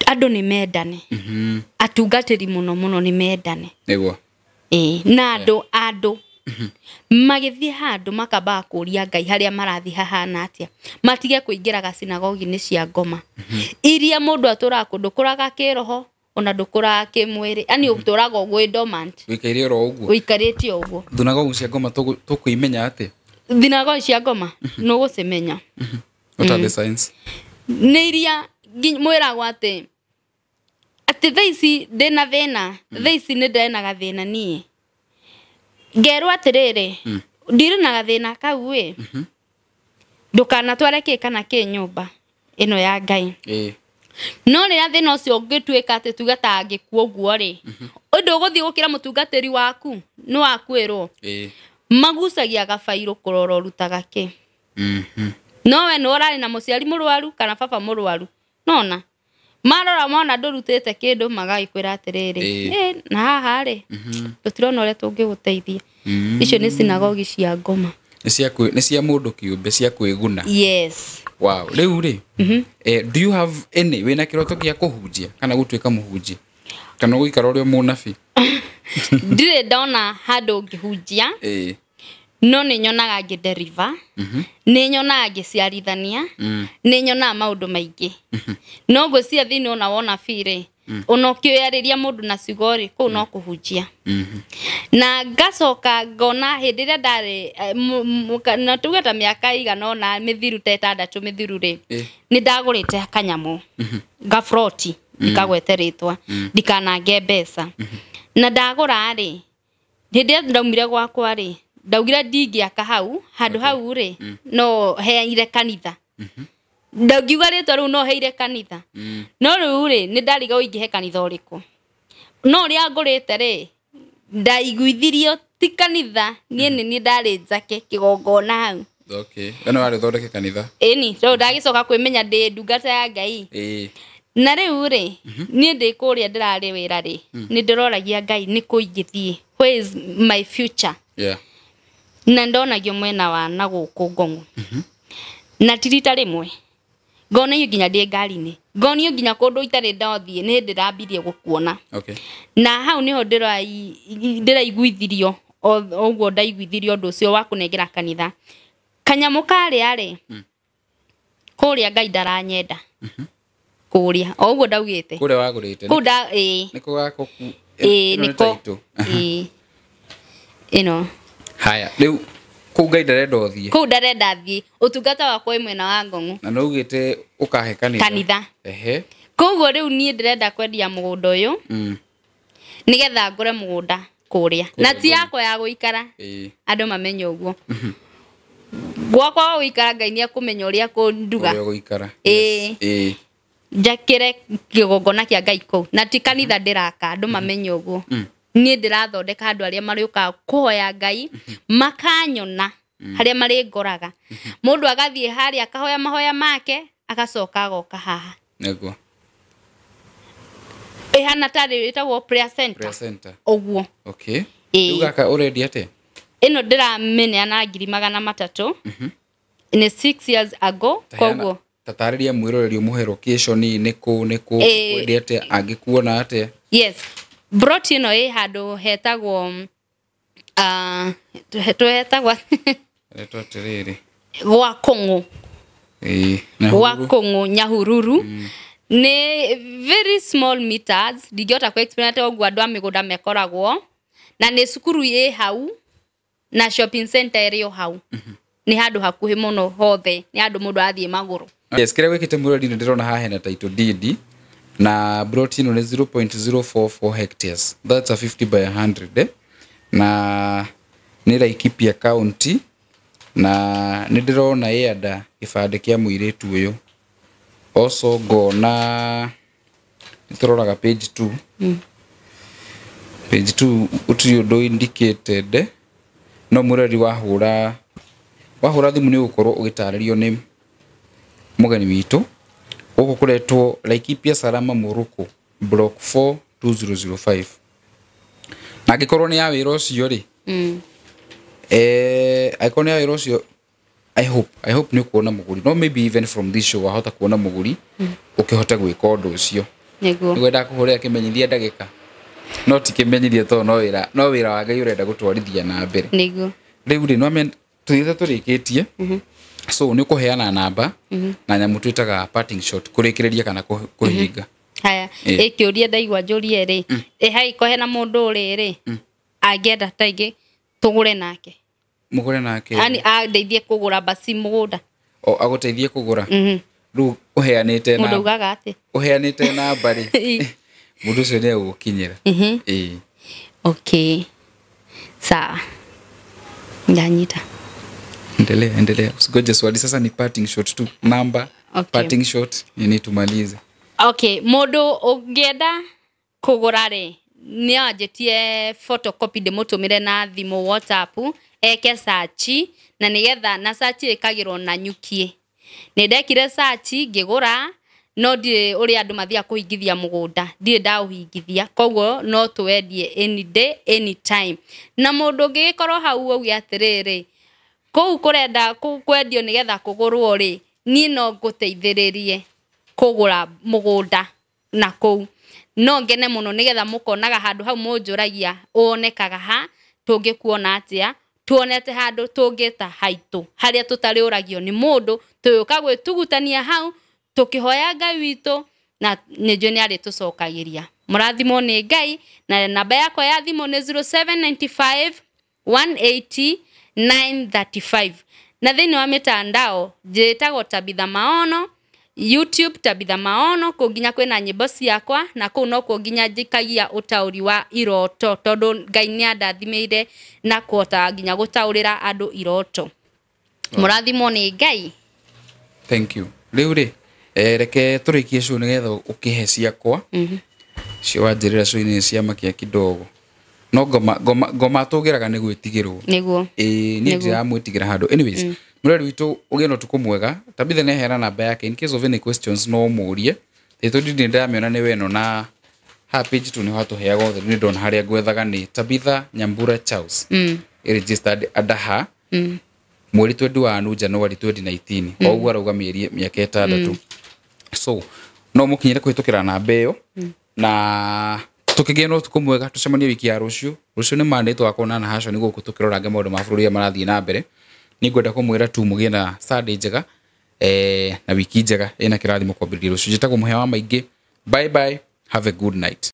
A: Andũ nĩ mendane, atungatĩri mũno mũno nĩ mendane. Ĩĩ, na andũ magĩthiĩ handũ makambaga kũria Ngai harĩa marathiĩ hahana atĩa, matige kũingĩraga sinagogi-inĩ cia ngoma iria mũndũ atũraga kũndũ kũraga kĩroho ona ndũkũraga kĩmwĩrĩ, yani ũtũraga ũguo wĩ dormant.
B: Wĩikaire oro ũguo.
A: Ũikarĩte o ũguo.
B: Thunagogu cia ngoma tũkũimenya atĩa?
A: Thinagogi cia ngoma nũgũcimenya.
B: What are the signs?
A: Nĩ iria mwĩragwo atĩ thaa ici ndĩna thĩna, thaa ici nĩ ndĩrĩ gathĩna, niĩ ngerwo atĩrĩrĩ, ndirĩ na gathĩna kau ĩ, ndũkanatware kĩ kana kĩ nyũmba ĩno ya Ngai. No rĩrĩa thĩna ũcio ũngĩtuĩka atĩ tuge ta angĩkua ũguo rĩ, ũndũ ũgũthiĩ gũkĩra mũtungatĩri waku nĩ wakwĩrwo, magucagia gabairũ kũrora ũrutaga kĩ. No we nĩ ũrarĩ na mũciari mũrwaru kana baba mũrwaru, nona marora mona ndũrutĩte kĩndũ, magagĩkwĩra atĩrĩrĩ, "Ĩ, na haha rĩ, tũtirona ũrĩa tũngĩgũteithia." Icio nĩ sinagogi cia ngoma.
B: Nĩ cia mũndũ kĩũmbe cia kwĩguna.
A: Yes.
B: Wow. Rĩu rĩ, do you have any, wĩna kĩroto gĩa kũhunjia kana gũtuĩka mũhunjia kana gũikara ũrĩa mũnabii?
A: Ndirĩ ndona handũ ngĩhunjia, no nĩ nyonaga ngĩderiva, nĩ nyonaga ngĩciarithania, nĩ nyonaga maũndũ maingĩ. No ngwĩciria thĩinĩ ona wona birĩ, ona ũkĩarĩria mũndũ na ciugo rĩ, kũu no kũhunjia. Na ngacoka ngona hĩndĩ ĩrĩa ndarĩ na tuge ta mĩaka igana ũna mĩthiru, ta 6 mĩthiru rĩ, nĩ ndagũrĩte kanyamũ gabroti, ndikagwete rĩtwa ndikanange mbeca, na ndagũra rĩ, hĩndĩ ĩrĩa ndaumire gwakwa rĩ, ndaugire ndingĩaka hau handũ hau rĩ, no heire kanitha. Ndangiuga rĩtwa rĩu, no heire kanitha. No rĩu rĩ, nĩ ndarigwo ingĩhe kanitha ũrĩkũ, no ũrĩa ngũrĩte rĩ, ndaiguithirio ti kanitha, niĩ nĩ niĩ ndarĩ njake kĩgongona hau.
B: Okay. We nĩ warĩ ũthondeke kanitha.
A: Ĩni, rĩu ndagĩcoka kwĩmenya ndĩ ndungata ya Ngai. Na rĩu rĩ, niĩ ndĩ kũrĩa ndĩrarĩ wĩra rĩ, nĩ ndĩroragia Ngai nĩ kũ ingĩthiĩ, where is my future? Na ndonagio mwena wa na gũkũ Ngong'o, na ti rita rĩmwe ngonio, nginya ndĩ ngari-inĩ ngonio, nginya kũndũ itarĩ ndathiĩ nĩ hĩndĩ ndambirie gũkuona. Na hau nĩho ndĩraiguithirio ũguo, ndaiguithirio ũndũ ũcio wa kũnengera kanitha kanyamũ karĩa rĩ, kũrĩa Ngai ndaranyenda kũrĩa o ũguo ndaugĩte.
B: Kũrĩa wagũrĩte?
A: Kũu nda ĩĩ.
B: Nĩko gako?
A: Ĩĩ.
B: Ĩno nĩ
A: Nĩko.
B: Title.
A: Ĩĩ, ĩno.
B: Haya, rĩu kũu Ngai ndarenda ũthiĩ.
A: Kũu ndarenda thiĩ, ũtungata wakwa wĩ mwena wa Ngong'o.
B: Na nĩ ugĩte ũkahe kanitha.
A: Kanitha. Koguo rĩu niĩ ndĩrenda kwendia mũgũnda ũyũ nĩgetha ngũre mũgũnda kũrĩa, na ti yakwa ya gũikara. Andũ mamenye ũguo, gwakwa wa gũikara Ngai nĩ ekũmenya ũrĩa kũnduga.
B: Ũrĩa ũgũikara.
A: Ĩĩ. Njakĩre kĩgongona kĩa Ngai kũu, na ti kanitha ndĩraka, andũ mamenye ũguo. Niĩ ndĩrathondeka andũ arĩa marĩũkaga kũhoya Ngai makanyona harĩa marĩngoraga, mũndũ agathiĩ harĩa akahoya mahoya make, agacoka agoka haha. Ĩhana tarĩ ĩtagwo prayer center.
B: Prayer center.
A: Ũguo. Ĩĩ.
B: Rĩu gaka ũrendia atĩa?
A: Ĩno ndĩramĩneana 300,000, nĩ 6 years ago. Koguo
B: Tatarĩria mwĩroreri, ũmũhe location, nĩ kũ, nĩ kũ? Ũkwendia atĩa, angĩkuona atĩa?
A: Yes, broti ĩno ĩ handũ hetagwo twetagwo
B: Retwo atĩrĩrĩ.
A: Gwa Kũng'ũ. Gwa
B: Nyahururu.
A: Kũng'ũ, Nyahururu. Nĩ very small meters, ndingĩhota kũ explain atĩ ũguo andũ a mĩgũnda mekoragwo, na nĩ cukuru ĩ hau na shopping center ĩrĩ o hau, nĩ handũ hakuhĩ mũno hothe, nĩ handũ mũndũ arathiĩ magũrũ.
B: Yes, kĩrĩa gwĩkĩte mwĩroreri, nĩ ndĩrona haha hena title deed na plot ĩno nĩ 0.044 hectares, that's a 50 by 100, eh? Na nĩ Laikipia County, na nĩ ndĩrona ĩanda gĩbandĩ kĩa mũirĩtu ũyũ, also ngona nĩ tũroraga page 2. Page 2 gũtirĩ ũndũ indicated, no mũrori wahũra thimũ nĩ ũgũkorwo ũgĩtarĩrio nĩ mũgeni witũ. Gũkũ kũretwo Laikipia Salama Muruku Block 4 2005. Na angĩkorwo nĩ ya wĩra ũcio rĩ, angĩkorwo nĩ ya wĩra ũcio, I hope nĩ ũkuona mũgũri. No maybe even from this show wahota kuona mũgũri ũkĩhote gwĩka ũndũ ũcio.
A: Nĩguo.
B: Nĩguo ndakũhũrĩra kĩmenyithia ndagĩka. No ti kĩmenyithia tondũ no wĩra wa Ngai ũrenda gũtwarithia na mbere.
A: Nĩguo.
B: Rĩu rĩ, no tũthiĩte tũrĩkĩtie. So nĩ ũkũheana namba na nyamũ twĩtaga parting shot, kũrĩkĩrĩria kana kũhinga.
A: Haya, ĩkĩũria ndaigua njũrie rĩ, hagĩkorwo hena mũndũ ũrĩ rĩ, angĩenda ta ingĩ tũgũre nake.
B: Mũgũre nake.
A: Yaani andeithie kũgũra basi mũgũnda.
B: O agũteithie kũgũra. Rĩu ũheanĩte
A: Mũndũ augaga atĩ?
B: Ũheanĩte namba rĩ. Mũndũ ũcio nĩ egũgũkinyĩra. Ĩĩ.
A: Okay. Sawa. Ndanyita.
B: Endelea. Usingoje swali sasa, ni parting shot tu. Namba,
A: okay.
B: Parting shot ni tumalize.
A: Okay, mũndũ ũngĩenda kũgũra rĩ, nĩ anjĩtie photocopy ndĩmũtũmĩre na thimũ WhatsApp, eke search na nĩgetha na search ĩkagĩrwo na nyukie. Nĩ ndekire search ngĩgũra, no ndirĩ ũrĩa andũ mathiaga kũhingithia mũgũnda, ndirĩ ndaũhingithia, koguo no tũwendie any day anytime. Na mũndũ ũngĩgĩkorwo hau auge atĩrĩrĩ, kũu kũrenda kwendio nĩgetha kũgũrwo rĩ, niĩ no ngũteithĩrĩrie kũgũra mũgũnda na kũu. No ngene mũno nĩgetha mũkonaga handũ hau mũnjũragia wonekaga ha, tũngĩkuona atĩa, tuonete handũ tũngĩta haitũ, harĩa tũtarĩũragio nĩ mũndũ, tũgĩũka gwĩtugutania hau, tũkĩhoya Ngai witũ, na nĩ njũĩ nĩ arĩtũcokagĩria. Mũrathimwo nĩ Ngai, na namba yakwa ya thimũ nĩ 0795 180 935. Na thĩinĩ wa mĩtandao njĩtagwo Tabitha Maono, YouTube Tabitha Maono, kũu nginya kwĩna nyĩmbo ciakwa, na kũu nokuo nginya njikagia ũtaũri wa iroto, tondũ Ngai nĩ andathimĩire na kũhota nginya gũtaũrĩra andũ iroto. Mũrathimwo nĩ Ngai.
B: Thank you. Rĩu rĩ, reke tũrĩkie show nĩgetha ũkĩhe ciakwa. Cio wanjĩrĩra show-inĩ ciamakia kidogo. No ngoma tũgĩraga nĩ gwĩtigĩrwo.
A: Nĩguo.
B: Ĩĩ, niĩ ndiramwĩtigĩra handũ. Anyways, mũrori witũ ũgĩe na ũtukũ mwega. Tabitha nĩ aheana namba yake in case of any questions no mũrie. Tondũ ndirĩ ndĩramĩona nĩ weno na ha page tu nĩho hatũheaga othe, nĩ ndona harĩa ngwethaga nĩ Tabitha Nyambura Charles. Registered Adaha. Mweri 21 January 2019. O ũguo arauga mĩeri mĩaka 6. So no mũkinyĩre kũhĩtũkĩra namba ĩyo na tukĩgĩa na ũtukũ mwega, tũcemanie wiki ya rũciũ. Rũciũ nĩ Monday, tũgakorwo na Hashoni gũkũ tũkĩrorange maũndũ ma bũrũri ũrĩa marathiĩ na mbere. Nĩ ngwenda kũmwĩra tu mũgĩe na Sunday njega, na wiki njega ĩna kĩrathimo kwambĩrĩria rũciũ. Njĩtagwo Mũhĩa wa Maingĩ. Bye bye, have a good night.